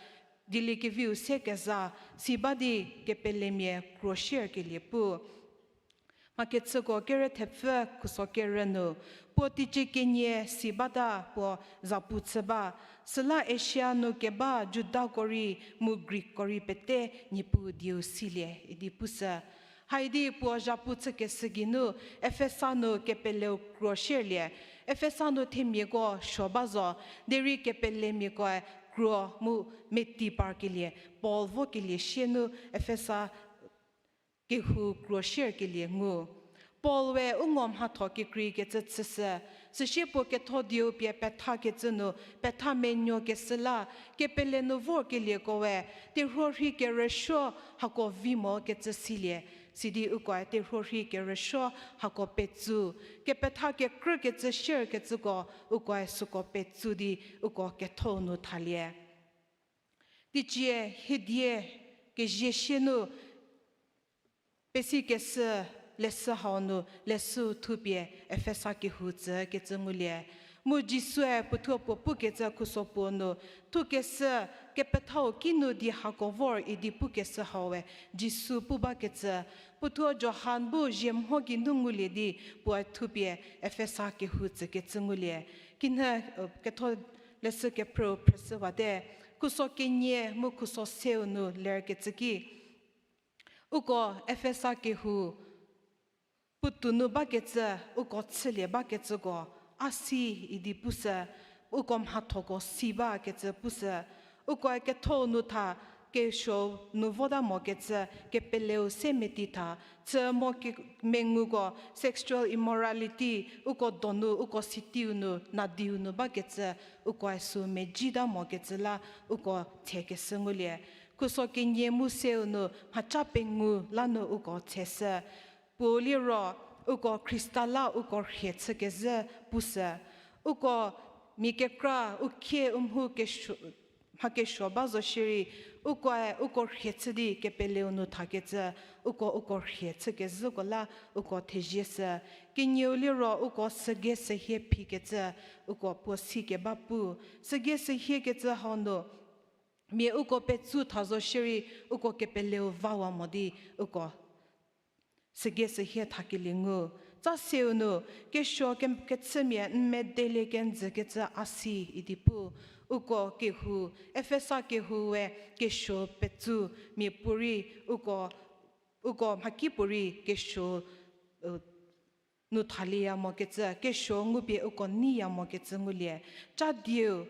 dieliekeviu se keza, si ba di kepelemia kruo shierkelie pu. Mha kechüko kere thepfü khuso kerü nu, puo teicie kenie si bata puo zapu chü ba, süla Asia nu keba Judako rei mu Greekko rei pete Niepuu dieu silie idi pushü. Haidi puo zapu chükeshü geinu Efesa nu kepeleu kruo shierlie. Efesa nu themiako suo ba zo, derei kepelemiakoe kruo mu meti parkelie, Paul vokelie sie nu Efesa kehou kruo shierkelie ngu. Paul we u ngo mhatho kekreikecü chüshü, süsie puo ketho dieu pie pethakecü nu petha menuokeshü la, kepele nu vorkelieko we, terhuo rhei kerüsuo hako vi mokecü silie, sidi ukoe terhuo rhei kerüsuo hako petsu, kepetha kekrükecü shierkecüko ukoe süko petsu di uko ketho nu thalie. Teicie hiedie kezie sie nu pesikeshü leshü hau nu leshü thupie Efesa kehou tsükecü ngulie. Mu Jisue puothuo puo pukecü khuso puo nu, thukeshü kepethau kinu di hako vor idi pukeshü hau we Jisu pu bakecü, puothuo Johan bu zie mho geinu ngulie di puoe thupie Efesa kehou tsükecü ngulie. Kinhie, ketho leshü kephrüu phrüshüwate, khuso kenie mu khuso seu nu lerkecü ki, uko Efesa kehou puotou nu bakecü, uko chülie bakecüko a si idi pushü, uko mhathoko si bakecü pushü, ukoe ketho nu tha kesuo nu vota mokecü, kepeleu se meti tha, chü mo ke-, menguko sexual immorality, uko donu, uko sitiu nu, nadiu nu bakecü, ukoe sü mejita mokecü la uko thekeshü ngulie. Khuso kenie mu seu nu mhaca pengou la nu uko theshü. Puou liro, uko Khrista la uko rhie chükezhü pushü. Uko mia kekra, u khie u mhu kesuo, mha kesuo ba zo shierei, ukoe uko rhie chü di kepeleu nu thakecü, uko uko rhie chükezhüko la uko thezieshü. Kenieu liro uko sügei sehie phikecü, uko puo sikeba pu. Sügei sehiekecü hau nu, mia uko petsu tha zo shierei, uko kepeleu vawa mo di, uko sügei sehie thakelie ngu. Tsa seu nu, kesuo ke-, kechümia n medelie kenjükecü a si idi pu, uko kehou, Efesa kehou we kesuo petsu, miapuorei, uko, uko mhakipuorei kesuo, u, nu thalieya mokecü, kesuo ngupie uko neiya mokecü ngulie. Ca dieu,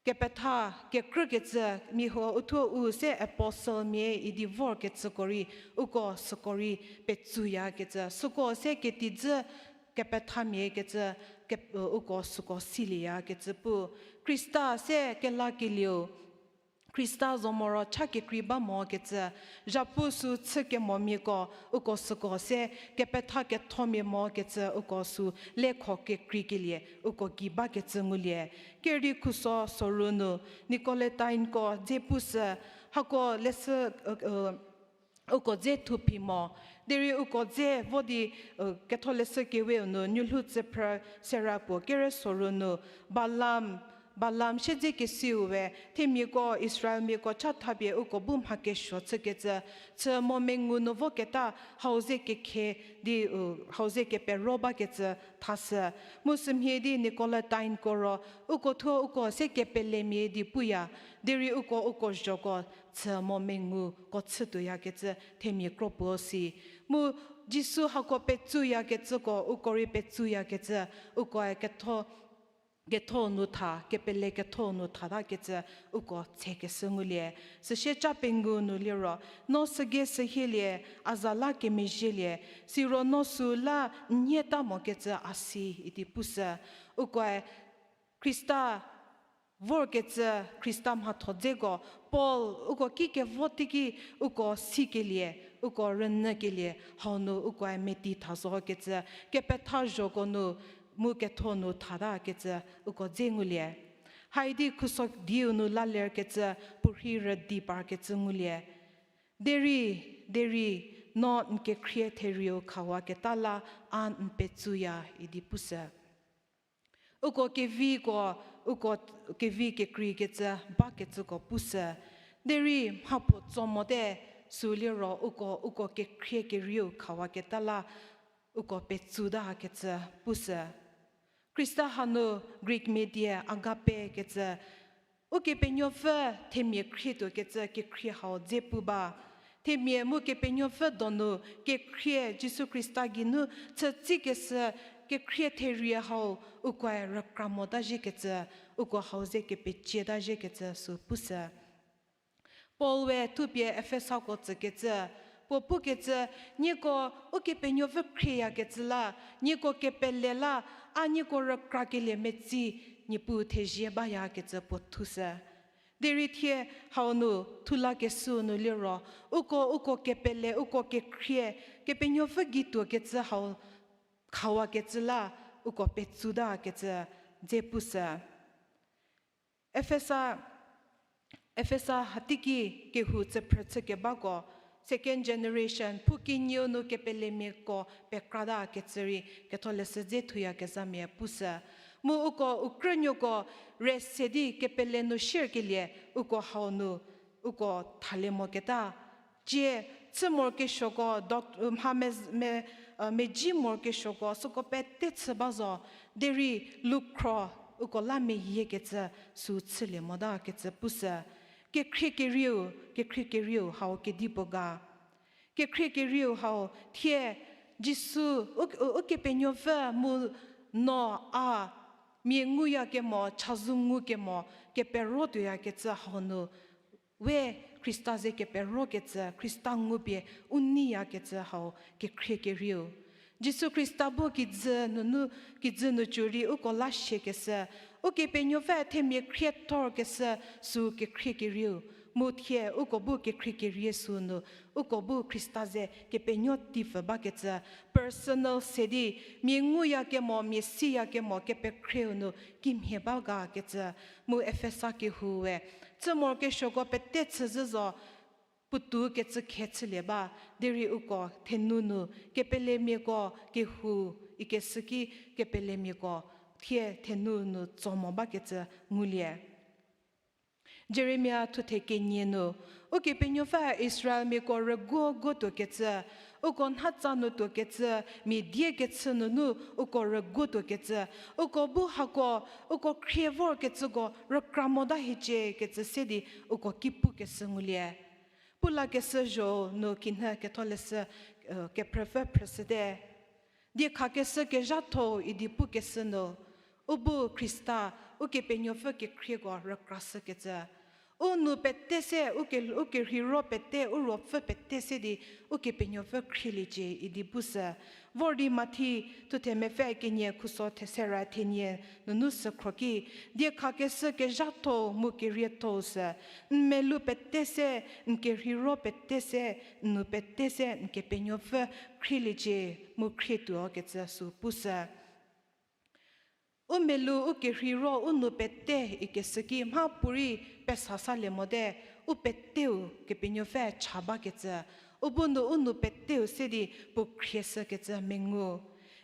kepetha kekrükecü, mia huo uthuo u se apostle mia idi vorkecüko rei, uko süko rei petsuyakecü, süko se ketidzü kepethamia kecü, kep-, uko süko silieyakecü pu. Khrista se kelakelieu, Khrista zo moro cha kekrei ba mokecü, zhapu sü chü kemomiako, uko süko se kepetha kethomia mokecü uko sü lekho kekreikelie uko gei bakecü ngulie. Kerükhuso soru nu Nicolaitaneko dze pushü, hako leshü, uko dze thuphi mo. Derei uko dze vo di, Ketholeshü Keweu nu Nuolhou tsüphrü sera puo kere soru nu Balaam, Balaam siedzekesiu we themiako Israelmiako cha thapie uko bu mha kesuo chükecü, chü mo mengu nu voketa hau ze kekhe di, hau ze kepero bakecü thashü. Mu sümhie di Nicolaitaneko ro, uko thuo uko se kepelemia di puya, derei uko uko zhoko chü mo menguko chütuoyakecü themia kro puo si. Mu Jisu hako petsuyakecüko uko rei petsuyakecü, ukoe ketho, ketho nu tha, kepele ketho nu thatakecü uko tsekeshü ngulie. Süsie cha pengou nu liro, no sügei sehielie, a za la kemezhielie, siro no süla n nhieta mokecü a si idi pushü. Ukoe Khrista vorkecü, Khrista mhatho dzeko, Paul uko ki kevo teiki uko sikelie, uko rünyükelie, hau nu ukoe meti tha zokecü, kepetha zhoko nu mu ketho nu thatakecü uko dze ngulie. Haidi khuso diu nu lalerkecü puorhi rüdi parkecü ngulie. Derei, derei, no n kekhrie therieu khawaketa la a n petsuya idi pushü. Uko keviko, uko kevi kekreikecü bakecüko pushü. Derei mhapuo tso mote sü liro uko, uko kekhrie kerieu khawaketa la uko petsutakecü pushü. Khrista hanu Greek mia die agape kecü, Ukepenuopfü themia khrietuokecü kekhrie hau dze pu ba. Themia mu Kepenuopfü donu kekhrie Jisu Khrista geinu chütsikeshü kekhrie therie hau ukoe rükra mota ziekecü, uko hau ze kepecieta ziekecü sü pushü. Paul we thupie Efesako tsükecü, puo pukecü, nieko Ukepenuopfü khrieyakecü la, nieko kepele la, a nieko rükrakelie metsi, Niepuu thezie bayakecü puo thushü. Derei thie hau nu thulakeshüu nu liro, uko, uko kepele, uko kekhrie, Kepenuopfü gei tuokecü hau khawakecü la, uko petsutakecü dze pushü. Efesa, Efesa hateiki kehou tsüphrü chükebako, second generation, phu kenieu nu kepelemiako pekratakecü rei ketholeshü dze thuyakezhamia pushü. Mu uko u krünuoko rese di kepele nu shierkelie uko hau nu uko thalie moketa. Cie, chü morokesuoko, doc-, mha me, me, meji morokesuoko süko pete chü ba zo, derei lukhro uko la meyiekecü sü chülie motakecü pushü. Kekhrie kerieu, kekhrie kerieu hau kedipuo ga. Kekhrie kerieu hau thie Jisu, u, u, Ukepenuopfü mu no a mia nguyakemo, chazou ngukemo, kepero tuoyakecü hau nu, we Khrista ze keperokecü, Khrista ngupie u neiyakecü hau kekhrie kerieu. Jisu Khrista bu kijü nunu, kijü nu cürei uko la siekeshü, Ukepenuopfü themia khriethorkeshü sü kekhrie kerieu. Mu thie uko bu kekhrie kerie sü nu, uko bu Khrista ze kepenuo teipfü bakecü, personal se di, mia nguyakemo, mia siyakemo kepekhrieu nu kimhie ba gakecü, mu Efesa kehou we, chü morokesuoko pete chü zhü zo, puotou kecü khe chülie ba, derei uko thenu nu kepelemiako kehou ikeshü ki kepelemiako thie thenu nu tso mo bakecü ngulie. Jeremia thuthe kenie nu, Ukepenuopfü Israelmiako rüguo guotuokecü, uko nhatsa nu tuokecü, mia die kechü nunu uko rüguotuokecü, uko bu hako, uko khrie vorkecüko rükra mota hiecie kecü se di uko ki pukeshü ngulie. Pulakeshü zho nu kinhü ketholeshü, kephrüpfü phrüshüte. Diekhakeshü kezhatho idi pukeshü nu, u bu Khrista, Ukepenuopfü kekhrieko rükrashükecü. U nou pete se, u ke-, u kerheiro pete, u ruopfü pete se di, Ukepenuopfü khrieliecie idi pushü. Vor di Mathi thuthe mepfü kenie khuso thesera thenie nunu sükhro ki, diekhakeshü kezhatho mu kerietho sü, n melou pete se, n kerheiro pete se, n nou pete se, n Kepenuopfü khrieliecie mu khrietuo kecü sü pushü. U melou, u kerheiro, u nou pete ikeshü ki mhapuorei pesa salie mote, u peteu Kepenuopfü cha bakecü, u bu nu u nou peteu se di puo khrieshükecü mengu.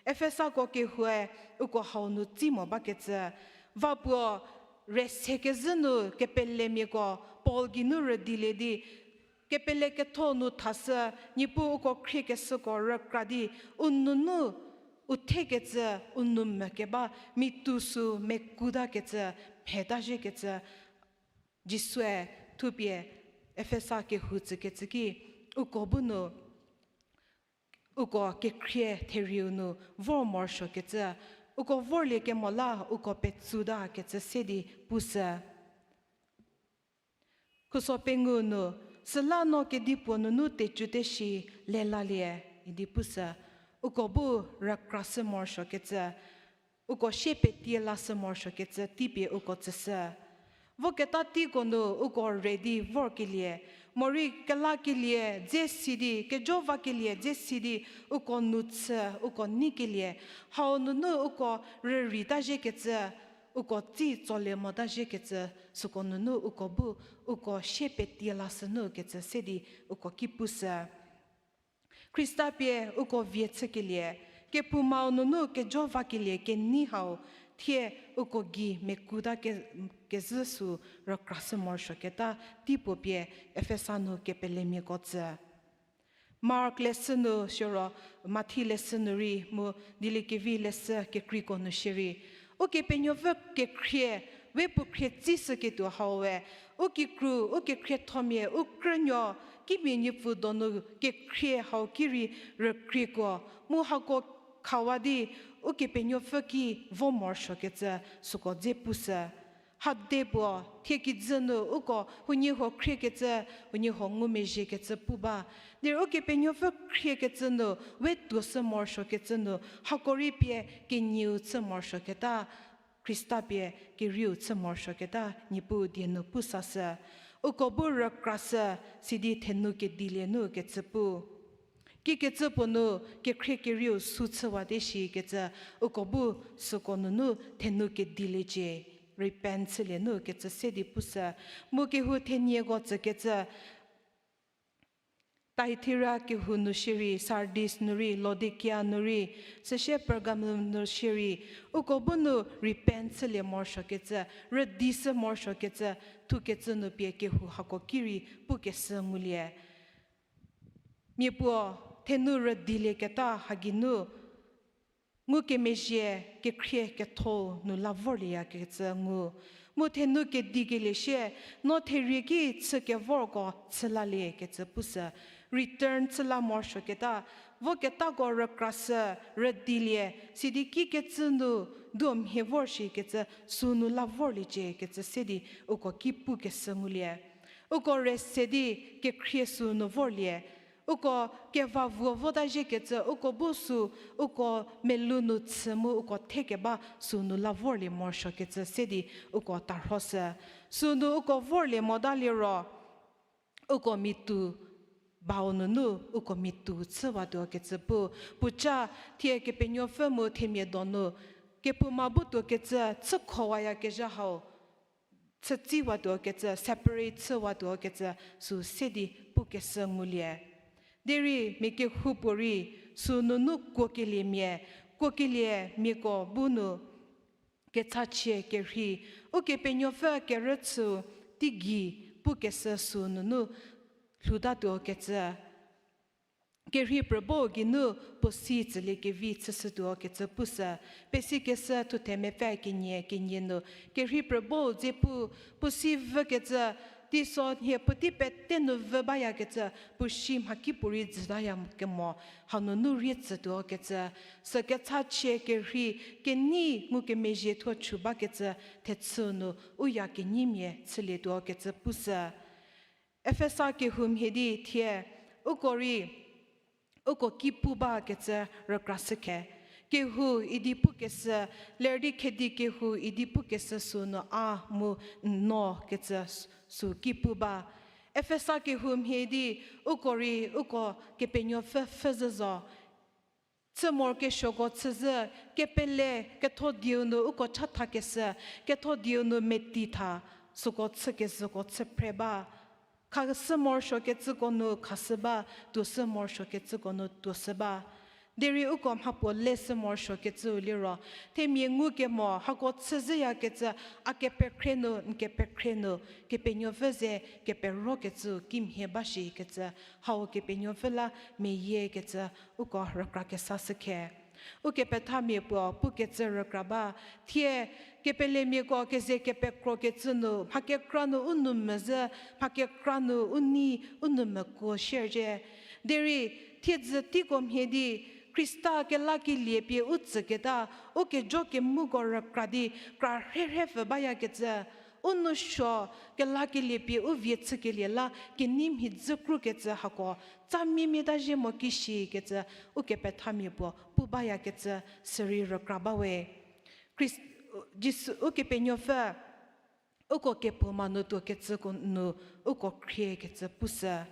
Efesako kehoue uko hau nu tsi mo bakecü, va puo rüse kezhü nu kepelemiako Paul geinu rüdilie di, kepele ketho nu thashü, Niepuu uko khriekeshüko rükra di, u nunu u thekecü, u nou mvü keba, mitu sü mekutakecü, mhetashiekecü, Jisue thupie Efesa kehou tsükecü ki, uko bu nu, uko kekhrie therieu nu vor morosuokecü, uko vorlie kemo la uko petsutakecü se di pushü. Khuso pengou nu, süla no kedipuo nunu tecu teshi lelalie idi pushü, uko bu rükrashü morosuokecü, uko sie petie lashü morosuokecü teipie uko tsüshü. Voketa teiko nu uko re di vorkelie, morei kelakelie dze si di, kejo vakelie dze si di, uko nu chü, uko neikelie, hau nunu uko rüreitaziekecü, uko tsi tsolie motaziekecü, süko nunu uko bu, uko sie petie lashü nu kecü se di uko ki pushü. Khrista pie uko vie chükelie, kephoumau nunu kejo vakelie kenei hau, thie uko gei mekuta ke-, kezhü sü rükrashü morosuoketa teipuo pie Efesa nu kepelemiako tsü. Mark leshü nu siro, Mathi leshü nu rei mu Dieliekevi leshü kekreiko nu shierei, Ukepenuopfü kekhrie, we puo khrie tsishüketuo hau we, u kikru, u kekhriethomia, u krünuo, kimia niepfu donu kekhrie hau ki rei rükriekuo, mu hako khawa di, Ukepenuopfü ki vo morosuokecü süko dze pushü. Hade puo, thie kijü nu uko huoniehuo khriekecü, huoniehuo ngumezhiekecü pu ba. Derei Ukepenuopfü khriekecü nu, we tuoshü morosuokecü nu, hako rei pie kenieu chü morosuoketa, Khrista pie kerieu chü morosuoketa, Niepuu die nu pu sashü. Uko bu rükrashü, sidi thenu kedilie nu kecü pu. Kikecü puo nu kekhrie kerieu sü chüwate shikecü, uko bu süko nunu thenu kediliecie, repent chülie nu kecü se di pushü. Mu kehou thenieko tsükecü, Thyatira kehou nu shierei, Sardis nu rei, Laodicea nu rei, süsie Pergamum nu shierei, uko bu nu repent chülie morosuokecü, rüdishü morosuokecü, thukecü nu pie kehou hako ki rei pukeshü ngulie. Mia puo thenu rüdilieketa ha geinu ngukemezhie kekhrie ketho nu la vorlieyakecü ngu. Mu thenu kedikelie sie, no therie ki chü kevorko chü laliekecü pushü, return chü la morosuoketa, voketako rükrashü, rüdilie, sidi kikecü nu duo mhie vor shikecü sünu la vorliecie kecü se di uko ki pukeshü ngulie. Uko rüse di kekhrie sünu vorlie. Uko kevavuo votaziekecü uko bu sü, uko melou nu chü mu uko thekeba sünu la vorlie morosuokecü se di uko tarhoshü. Sünu uko vorlie motaliro, uko mitu bau nunu uko mitu chüwatuokecü pu. Puoca thie Kepenuopfü mu themia donu, kephouma bu tuokecü chükhowayakezha hau chütsiwatuokecü, separate chüwatuokecü sü se di pukeshü ngulie. Derei mia kehoupuorei sünunu kuokeliemia, kuokeliemiako bu nu kechachie kerhei, Ukepenuopfü kerüchü teigei pukeshü sünunu lhoutatuokecü, kerhei prübo geinu puo si tsüliekevi chüshütuokecü pushü. Pesikeshü thuthe mepfü kenie kenie nu, kerhei prübo dze pu, puo si vükecü Teiso nhie puotei pete nu vü bayakecü, puo si mhakipuorei jütaya kemo, hanunu rie tsütuokecü, sü kechachie kerhei, kenei ngukemezhie thuo chü bakecü, thechü nu u ya keneimia chülietuokecü pushü. Efesa kehou mhie di thie, uko rei, uko ki pu bakecü rükrashükhe. Kehou idi pukeshü, ler di khedi kehou idi pukeshü sünu a mu n no kecü s-, sü ki pu ba. Efesa kehou mhie di uko rei uko Kepenuopfü pfhüzhü zo. Chü morokesuoko chüzhü, kepele ketho dieu nu uko chathakeshü, ketho dieu nu meti tha, süko chükezhüko chü phre ba. Khashü morosuokecüko nu khashü ba, tuoshü morosuokecüko nu tuoshü ba. Derei uko mhapuo leshü morosuokecüu liro, themia ngukemo hako chüzhüyakecü, a kepekhrie nu, n kepekhrie nu, Kepenuopfü ze keperokecüu kimhie ba shikecü, hau Kepenuopfü la meyiekecü, uko rükra kesashükhe. Ukepethamia puo pukecü rükra ba, thie kepelemiako keze kepekrokecü nu, mha kekra nu u nou mezhü, mha kekra nu u nei, u nou mekuo shierzie. Derei, thiedzü teiko mhie di, Khrista kelakelie pie u tsüketa, u kejo kemuko rükra di, kra rherhe pfü bayakecü, u nou suo kelakelie pie u vie chükelie la, kenei mhi dzü krukecü hako, tsa miemieta zhie mo ki shikecü, ukepethamia puo pu bayakecü, sürei rükra ba we. Khrist-, Jisu Ukepenuopfü, uko kephouma nu tuokecüko nu, uko khriekecü pushü.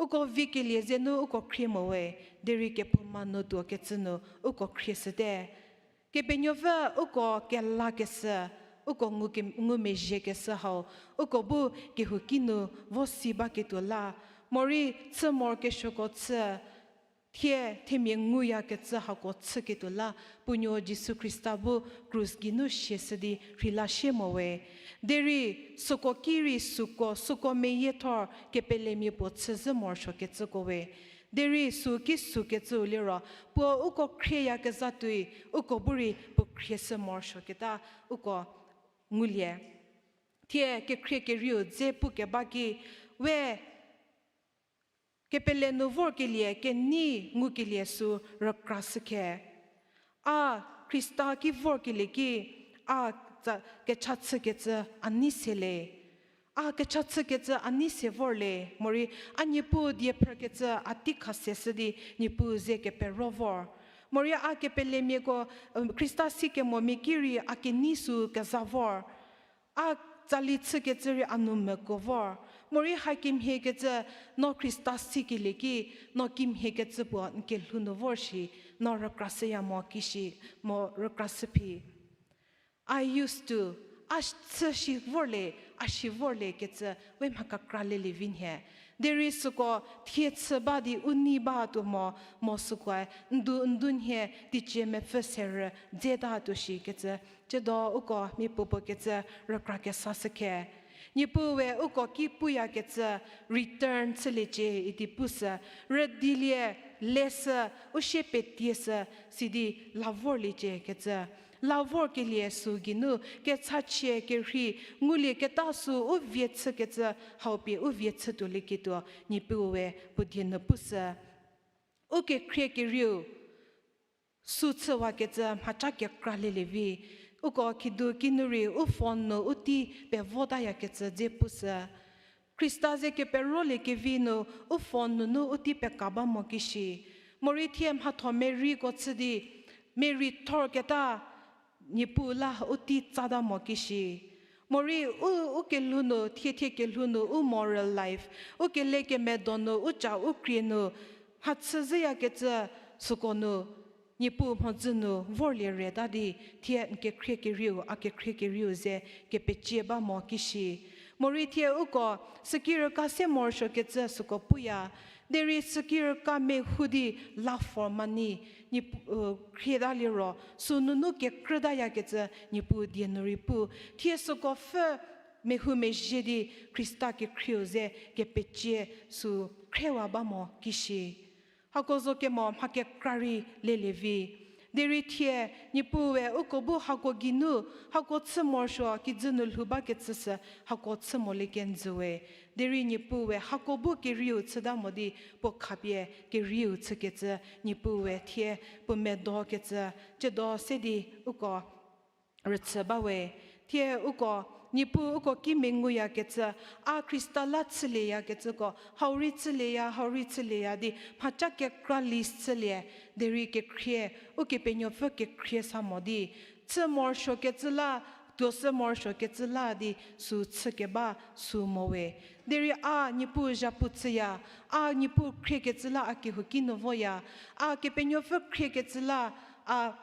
Uko vikelie ze nu uko khrie mo we, derei kephouma nu tuokecü nu uko khrieshüte. Kepenuopfü uko kelakeshü, uko ngu ke-, ngumezhiekeshü hau, uko bu kehouki nu vo si baketuo la, morei chü morokesuoko chü, thie themia nguyakecü hako chüketuo la, puo nuo Jisu Khrista bu krus geinu siashü di rheila sie mo we. Derei süko ki rei süko, süko meyiethor kepelemia puo chüzhü morosuokecüko we. Derei sü ki sükecüu liro, puo uko khrieyakezha tuoi, uko bu rei puo khrieshü morosuoketa, uko ngulie. Thie kekhrie kerieu dze pukeba ki, we kepele nu vorkelie kenei ngukelie sü rükrashükhe. A Khrista ki vorkelie ki, a tsa-, kecha chükecü a nei se le. A kecha chükecü a nei se vor le, morei a Niepuu die phrükecü a tei khaseshü di Niepuu ze kepero vor. Morei a kepelemiako, um, Khrista sikemomia ki rei a kenei sü kezha vor. A tsali chükecü rei a nou mekuo vor. Morei hakemhiekecü no Khrista sikelie ki, no kimhiekecü puo n kelhou nu vor shi, no rükrashüya mo ki shi, mo rükrashü phi. I used to, a sh-, chü shi vor le, a shi vor le kecü, we mha kekra lelie vi nhie. Derei süko thie chü ba di u nei ba tuo mo, mo sükoe, n du n du nhie, teicie mepfü serü, dzeta tuo shikecü, tsiedo uko miapuopuo kecü rükra kesashükhe. Niepuu we uko ki puyakecü return chüliecie idi pushü, rüdilie, leshü, u sie petieshü, sidi la vorliecie kecü. La vorkelie sü geinu kechachie kerhei, ngulieketa sü u vie chükecü, hau pie u vie chütuolieketuo, Niepuu we puo die nu pushü. Ukekhrie kerieu, sü chüwakecü mhaca kekra lelie vi, uko khidu kinu rei u phone nu u tei pevotayakecü dze pushü. Khrista ze keperoliekevi nu u phone nunu u tei peka ba mo ki shi. Morei thie mhatho Maryko chü di, Mary thorketa Niepuu la u tei tsata mo ki shi. Morei u, u kelhou nu, thie thie kelhou nu, u moral life, u kelekemedo nu, u ca u krie nu, mhachü zhüyakecü süko nu, Niepuu mhodzü nu vorlie reta di, thie n kekhrie kerieu, a kekhrie kerieu ze kepecie ba mo ki shi. Morei thie uko, süki rüka se morosuokecü süko puya, derei süki rüka mehou di la form ma ni, Niep-, u, khrieta liro, sünunu kekrütayakecü Niepuu die nu rei pu, thie süko pfü mehoumezhie di Khrista kekhrieu ze kepecie sü khriewa ba mo ki shi. Hako zo kemo mha kekra rei lelie vi. Derei thie, Niepuue uko bu hako geinu, hako chü morosuo kijü nu lhou bakecü sü hako chü molie kenjüwe. Derei Niepuue hako bu kerieu chüta mo di puo khapie kerieu chükecü, Niepuue thie puo medokecü, chüdo se di uko rüchü bawe. Thie uko, Niepuu uko kimia nguyakecü, a Khrista la chülieyakecüko, hau rei chülieya, hau rei chülieya di mhaca kekra list chülie, derei kekhrie, Ukepenuopfü kekhrie sa mo di, chü morosuokecü la, tuoshü morosuokecü la di sü chükeba sü mowe. Derei a Niepuu zhapu chüya, a Niepuu khriekecü la a kehouki nu voya, a Kepenuopfü khriekecü la a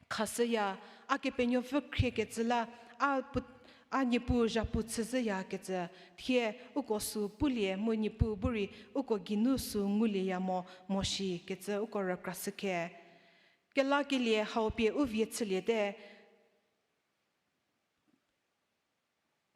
khashüya, a Kepenuopfü khriekecü la a pu-, a Niepuu zhapu chüzhüyakecü, thie uko sü pulie mu Niepuu bu rei uko geinu sü ngulieya mo, mo shikecü uko rükrashükhe. Kelakelie hau pie u vie chüliete.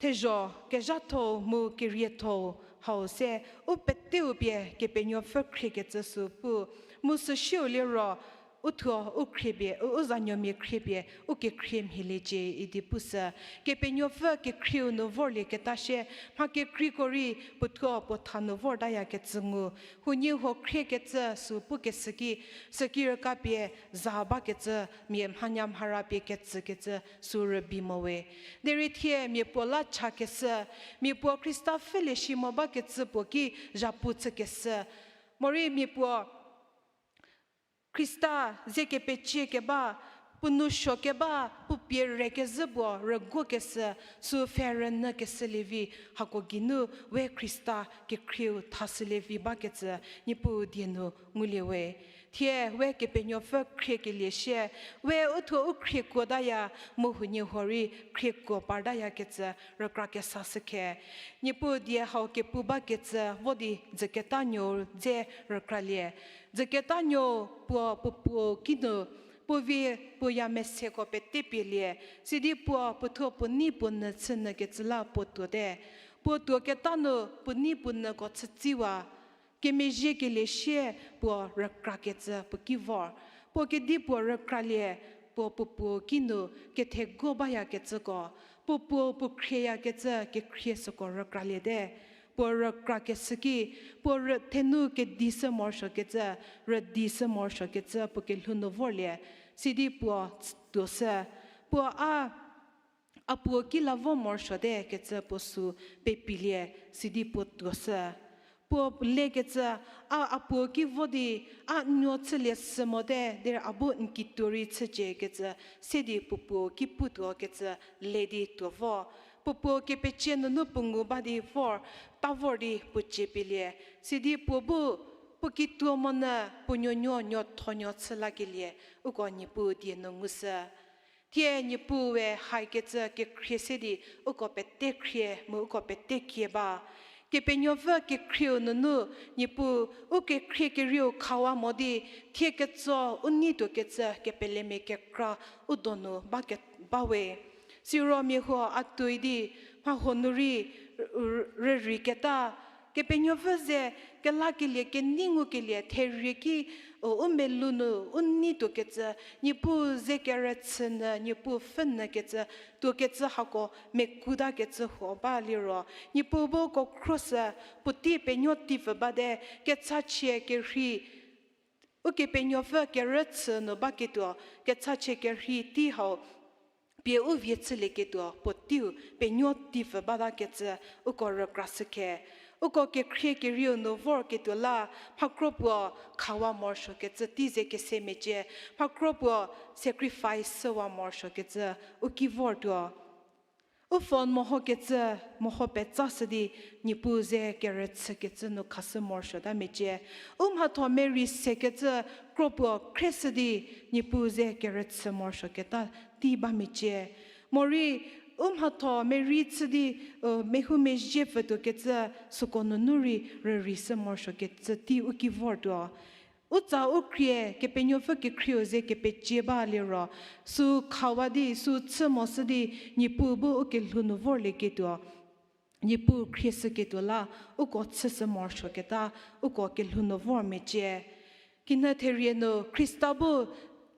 Thezho, kezhatho mu kerietho hau se, u peteu pie Kepenuopfü khriekecü sü pu, mu süsieu liro, u thuo u khriepie, u, u zanuomia khriepie, u kekhrie mhieliecie idi pushü. Kepenuopfü kekhrieu nu vorlieketa shie, mha kekreiko rei puothuo puo tha nu vortayakecü ngu. Huoniehuo khriekecü sü pukeshü ki, süki rüka pie za bakecü, mia mhanya mhara pie ketsükecü sü rübei mowe. Derei thie mia puo la chakeshü, mia puo Khrista pfhülie shi mo bakecü puo ki zhapu chükeshü. Morei mia puo Khrista ze kepecie keba, puo nou suo keba, puo pie re kezhü puo rüguokeshü, sü pfhe rünyükeshülie vi, hako geinu we Khrista kekhrieu thashülie vi bakecü Niepuu die nu ngulie we. Thie we Kepenuopfü khriekelie shie, we u thuo u khriekuotaya, mu huoniehuo rei khriekuo partayakecü rükra kesashükhe. Niepuu die hau kepu bakecü vo di dzüketa nuou dze rükralie. Dzüketa nuou puo puo puo kinu, puo vi puo ya meseko pete pielie, sidi puo puothuo puo nei puo nyü chünyükecü la puo tuote. Puo tuoketa nu puo nei puo nyüko chütsiwa. Kemezhiekelie shie puo rükrakecü puo ki vor. Puo kedi puo rükralie, puo puo puo kinu kethego bayakecüko, puo puo puo khrieyakecü kekhrie süko rükraliete. Puo rükrakeshü ki, puo rü-, thenu kedishü morosuokecü, rüdishü morosuokecü puo kelhou nu vorlie, sidi puo tuoshü. Puo a, a puo ki la vo morosuote kecü puo sü pepilie, sidi puo tuoshü. Puo lekecü, a, a puo ki vo di, a nuo chülie sü mote, derei a bu n kituo rei chücie kecü, se di puo puo ki putuokecü, le di tuo vo. Puo puo kepecie nunu puo ngu ba di vor, ta vor di puo cie pielie. Sidi puo bu, puo kituo monyü puo nuonuo nuothonuo chü lakelie, uko Niepuu die nu ngushü. Thie Niepuue haikecü kekhrie se di uko pete khrie mu uko pete kie ba. Kepenuopfü kekhrieu nunu Niepuu u kekhrie kerieu khawa mo di thie ketso u nei tuokecü kepelemia kekra u donu ba ke-, bawe. Siro mia huo a tuoi di mha huo nu rei r-, r-, rürei keta, Kepenuopfü ze kelakelie kenei ngukelie therie ki, u, u melou nu u nei tuokecü, Niepuu ze kerüchü nyü, Niepuu pfhü nyükecü, tuokecü hako mekutakecü huo ba liro, Niepuu bu uko khroshü, puotei penuo tei pfü bate, kechachie kerhei, Ukepenuopfü kerüchü nu baketuo, kechachie kerhei tei hau pie u vie chülieketuo puo teiu penuo tei pfü batakecü uko rükrashükhe. Uko kekhrie kerieu nu vorketuo la, mhakro puo khawa morosuokecü tei ze kese mecie, mhakro puo sacrifice shüwa morosuokecü u ki vortuo. U phone mehokecü, meho petsashü di, Niepuu ze kerüchükecü nu khashü morosuota mecie. U mhatho merei sekecü, kro puo khreshü di, Niepuu ze kerüchü morosuoketa tei ba mecie. Morei, u mhatho merei chü di, u, mehoumezhie pfütuokecü, süko nunu rei rürei shü morosuokecü tei u ki vortuo. U tsa u khrie, Kepenuopfü kekhrieu ze kepecie ba liro, sü khawa di, sü chü moshü di, Niepuu bu u kelhou nu vorlieketuo, Niepuu khrieshüketuo la, uko chüshü morosuoketa, uko kelhou nu vor mecie. Kinhü therie nu, Khrista bu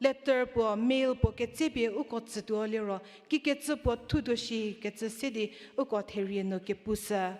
letter puo, mail puo ketsepie uko tsütuo liro, kikecü puo thutuo shi kecü se di uko therie nu kepushü.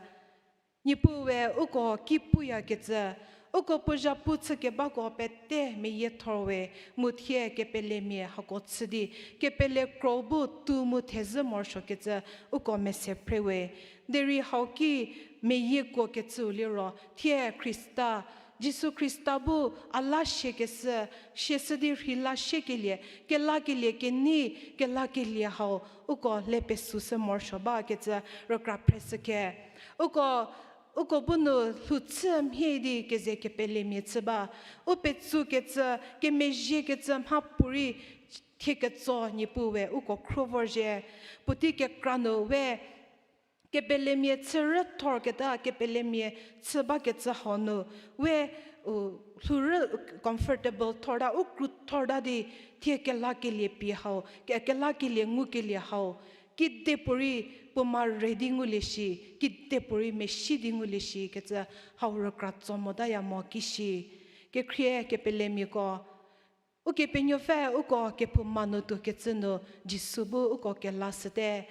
Niepuue uko ki puyakecü, uko puo zhapu chükebako pete meyiethor we, mu thie kepelemia hako chü di, kepele kro bu tu mu thezhü morosuokecü uko mese phre we. Derei hau ki meyiekuokecüu liro, thie Khrista, Jisu Khrista bu a la siakeshü, siashü di rheila siekelie, kelakelie kenei, kelakelie hau, uko le pesushü morosuo bakecü rükra phreshü khe. Uko, uko bu nu lhou chü mhie di keze kepelemia chü ba. U petsukecü, kemezhiekecü mhapuorei thie ketso Niepuue uko khro vorzhie. Puotei kekra nu we, kepelemia chü rüthorketa, kepelemia chü bakecü hau nu, we, u, lhou rü comfortable thorta, u kru thorta di, thie kelakelie pie hau, ke-, kelakelie ngukelie hau, kidepuorei puoma re di ngulie shi, kidepuorei mesi di ngulie shi kecü hau rükra tso motaya mo kishi. Kekhrie kepelemiako, Ukepenuopfü uko kephouma nu tuokecü nu Jisu bu uko kelashüte.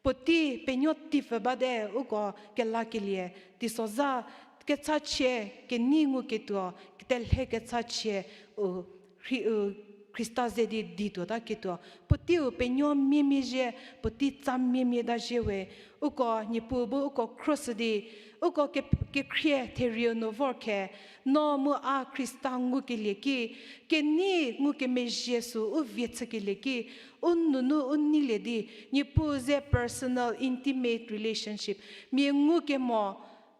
Puotei penuo teipfü bate uko kelakelie, teisozha kechachie kenei nguketuo, telhe kechachie u, Khri-, u, Khrista ze di dituota ketuo. Puoteiu penuo miemie zhie, puotei tsa miemie ta zhie we. Uko Niepuu bu uko khroshü di, uko ke-, kekhrie therieu nu vor khe, no mu a Khrista ngukelie ki, kenei ngukemezhie sü u vie chükelie ki, u nunu u neilie di, Niepuu ze personal, intimate relationship, mia ngukemo,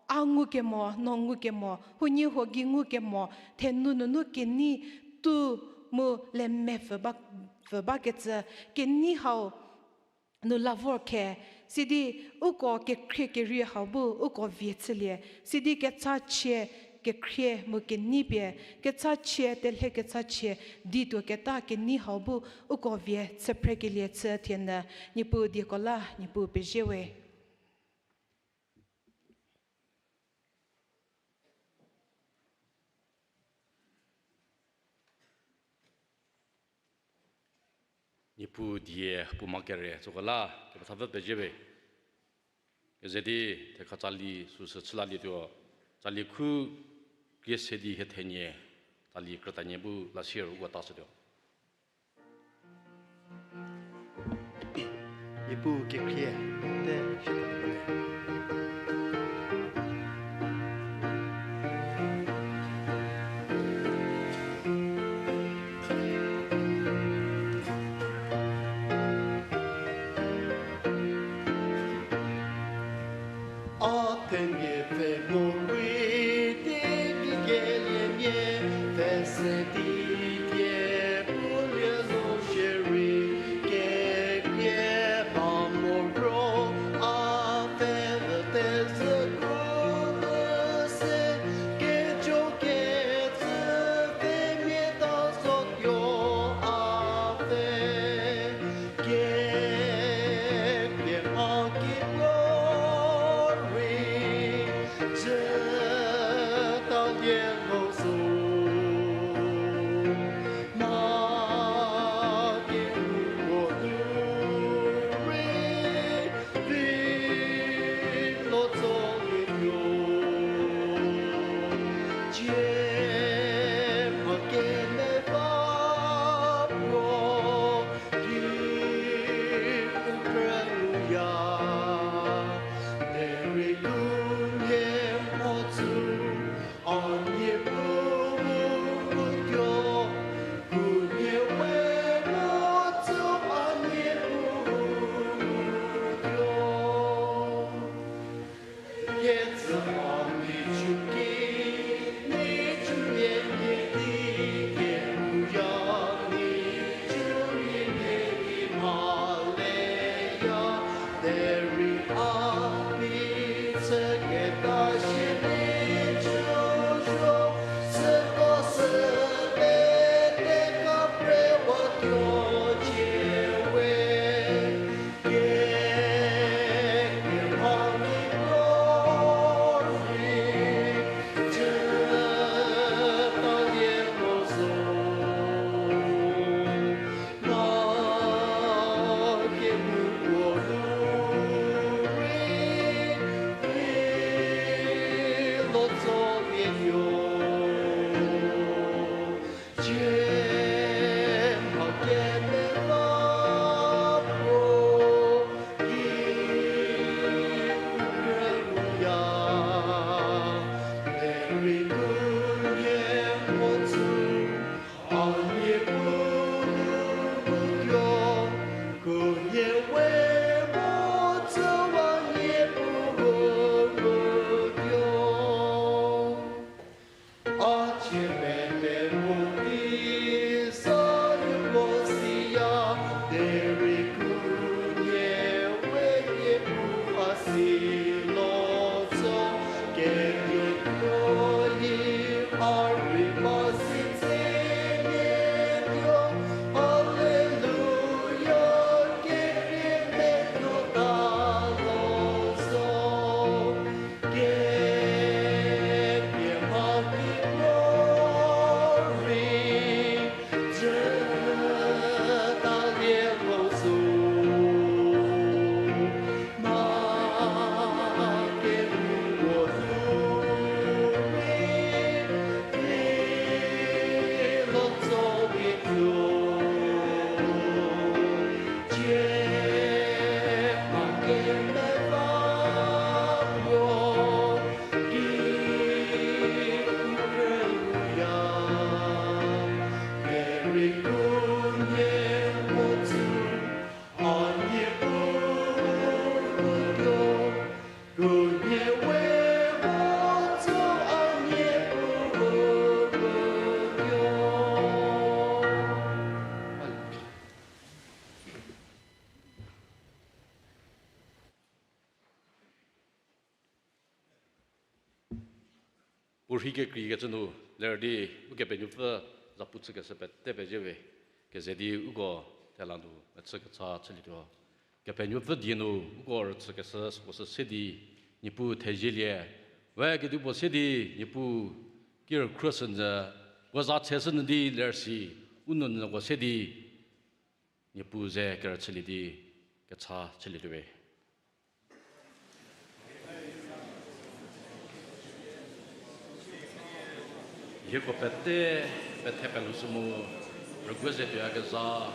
a ngukemo, no ngukemo, huoniehuo gei ngukemo, thenu nunu kenei tu mu leme pfü ba, pfü bakecü, kenei hau nu la vor khe, sidi uko kekhrie kerie hau bu uko vie chülie, sidi kechachie kekhrie mu kenei pie, kechachie telhe kechachie dituoketa kenei hau bu uko vie chüphrekelie chü thienyü, Niepuu dieko la, Niepuu pezie we. Niepuu die puoma kere tsüko la, kepethapfü pezie we. Keze di thekha tsali süsü chü lalietuo, tsali khu krie se di hie thenie, tsali krütanie bu la sier uko tashütuo. Niepuu kekhrie te shie. A themia pfhe morei di kikeliemia pfhe se di kie pulie zo shierei, kekrie ba moro a pfhe vü tezhü kro se, kejo kecü pfhemia ta zotuo a pfhe. Kekrie mha kiko rei, jüta lie lo zo. Mha kiko nu rei, vi lo tsolietuo. Tie mha kemeva puo ki u krünuya, derei u nie mhodzü a nie puo ngutuo, u nie we mhodzü a nie puo ngutuo. Kecü a mhichüki, ni Puo rhi kekreikecü nu ler di Ukepenuopfü zapu chükeshü pete pezie we, keze di uko thela nu mechü kecha chülietuo. Kepenuopfü die nu uko rüchükeshü süko sü se di Niepuu thezielie. We kedipuo se di Niepuu ki rükhruoshünyü, puo za cheshünyü di ler si, u nounyüko se di Niepuu ze kerüchülie di kecha chülietuo we. Hieko pete, pethe pelou sü mu, rüguo ze tuoyakezha,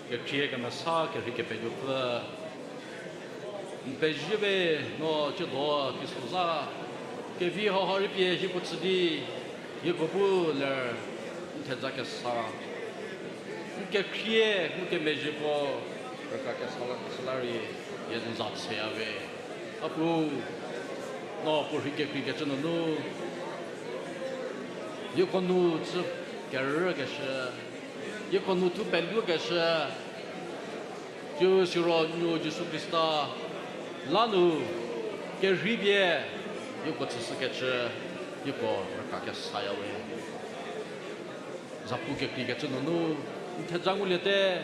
kekhrie kemesa kerhei Kepenuopfü, n pezie we no tsiedo teisozha, kevi hauha rei pie hieko tsü di, hieko bu ler n theja kesa. N kekhrie, n kemezhieko, rükra kesa la, kesa la rei, hie n za tsheya we. A Puo, no puo rhi kekreikecü nunu, hieko nu chü kerükeshü, hieko nu thu peluokeshü, tsiu siro n nuo Jisu Khrista la nu kerhei pie hieko tsüshükecü, hieko rükra kesaya we. Zapu kekreikecü nunu, n theja nguliete,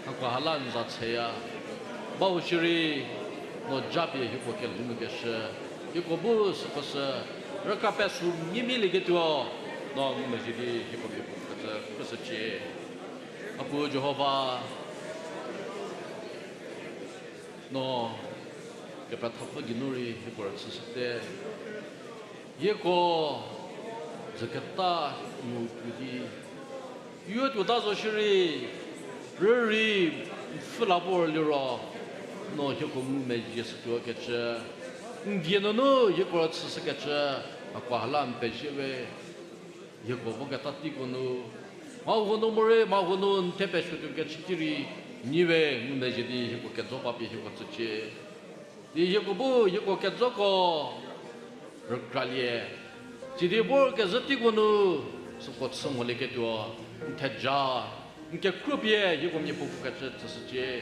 hakoha la n za tsheya. Bau shierei, no japie hieko kelhou nu keshü, hieko bu süko sü, rükra pesü mimielieketuo, no ngumezhie di hieko mia puo kecü keshücie. A Puo Jihova, no kepethapfü geinu rei hieko rüchüshüte. Hieko dzüketa ngu tuo di, yo tuota zo shierei, rürei n pfhü la vor liro, no hieko ngumezhie shütuokecü, n die nunu hieko rüchüshükecü, hakoha la n pezie we. Hieko voketa teiko nu, mha huo nu morei mha huo nu n the pesuotuokecü ki rei, n we ngumezhie di hieko kejo ba pie hieko tsücie. Di hieko bu hieko kejoko rükralie. Sidi vor kezhü teiko nu süko chü molieketuo, n theja, n kekhruo pie hieko mia puo kecü tsüshücie.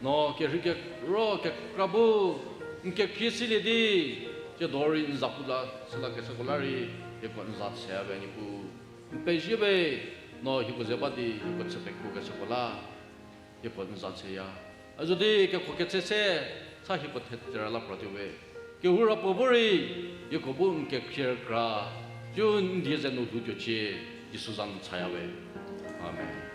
No kerhei kero kekra bu n kekhrie silie di, tsiedo rei n zapu la, süla keshüko la rei, hieko n za tsheya we Niepuu. N pezie we, no hieko ze ba di hieko chü pekuokeshüko la, hieko n za tsheya. A zo di kekuo ketse se, sa hieko thetsera la pratuo we. Kehou ra puo bu rei, hieko bu n kekhrie rükra, tsiu n die ze nu lhoutuocie, Jisu za nu chaya we. Amen.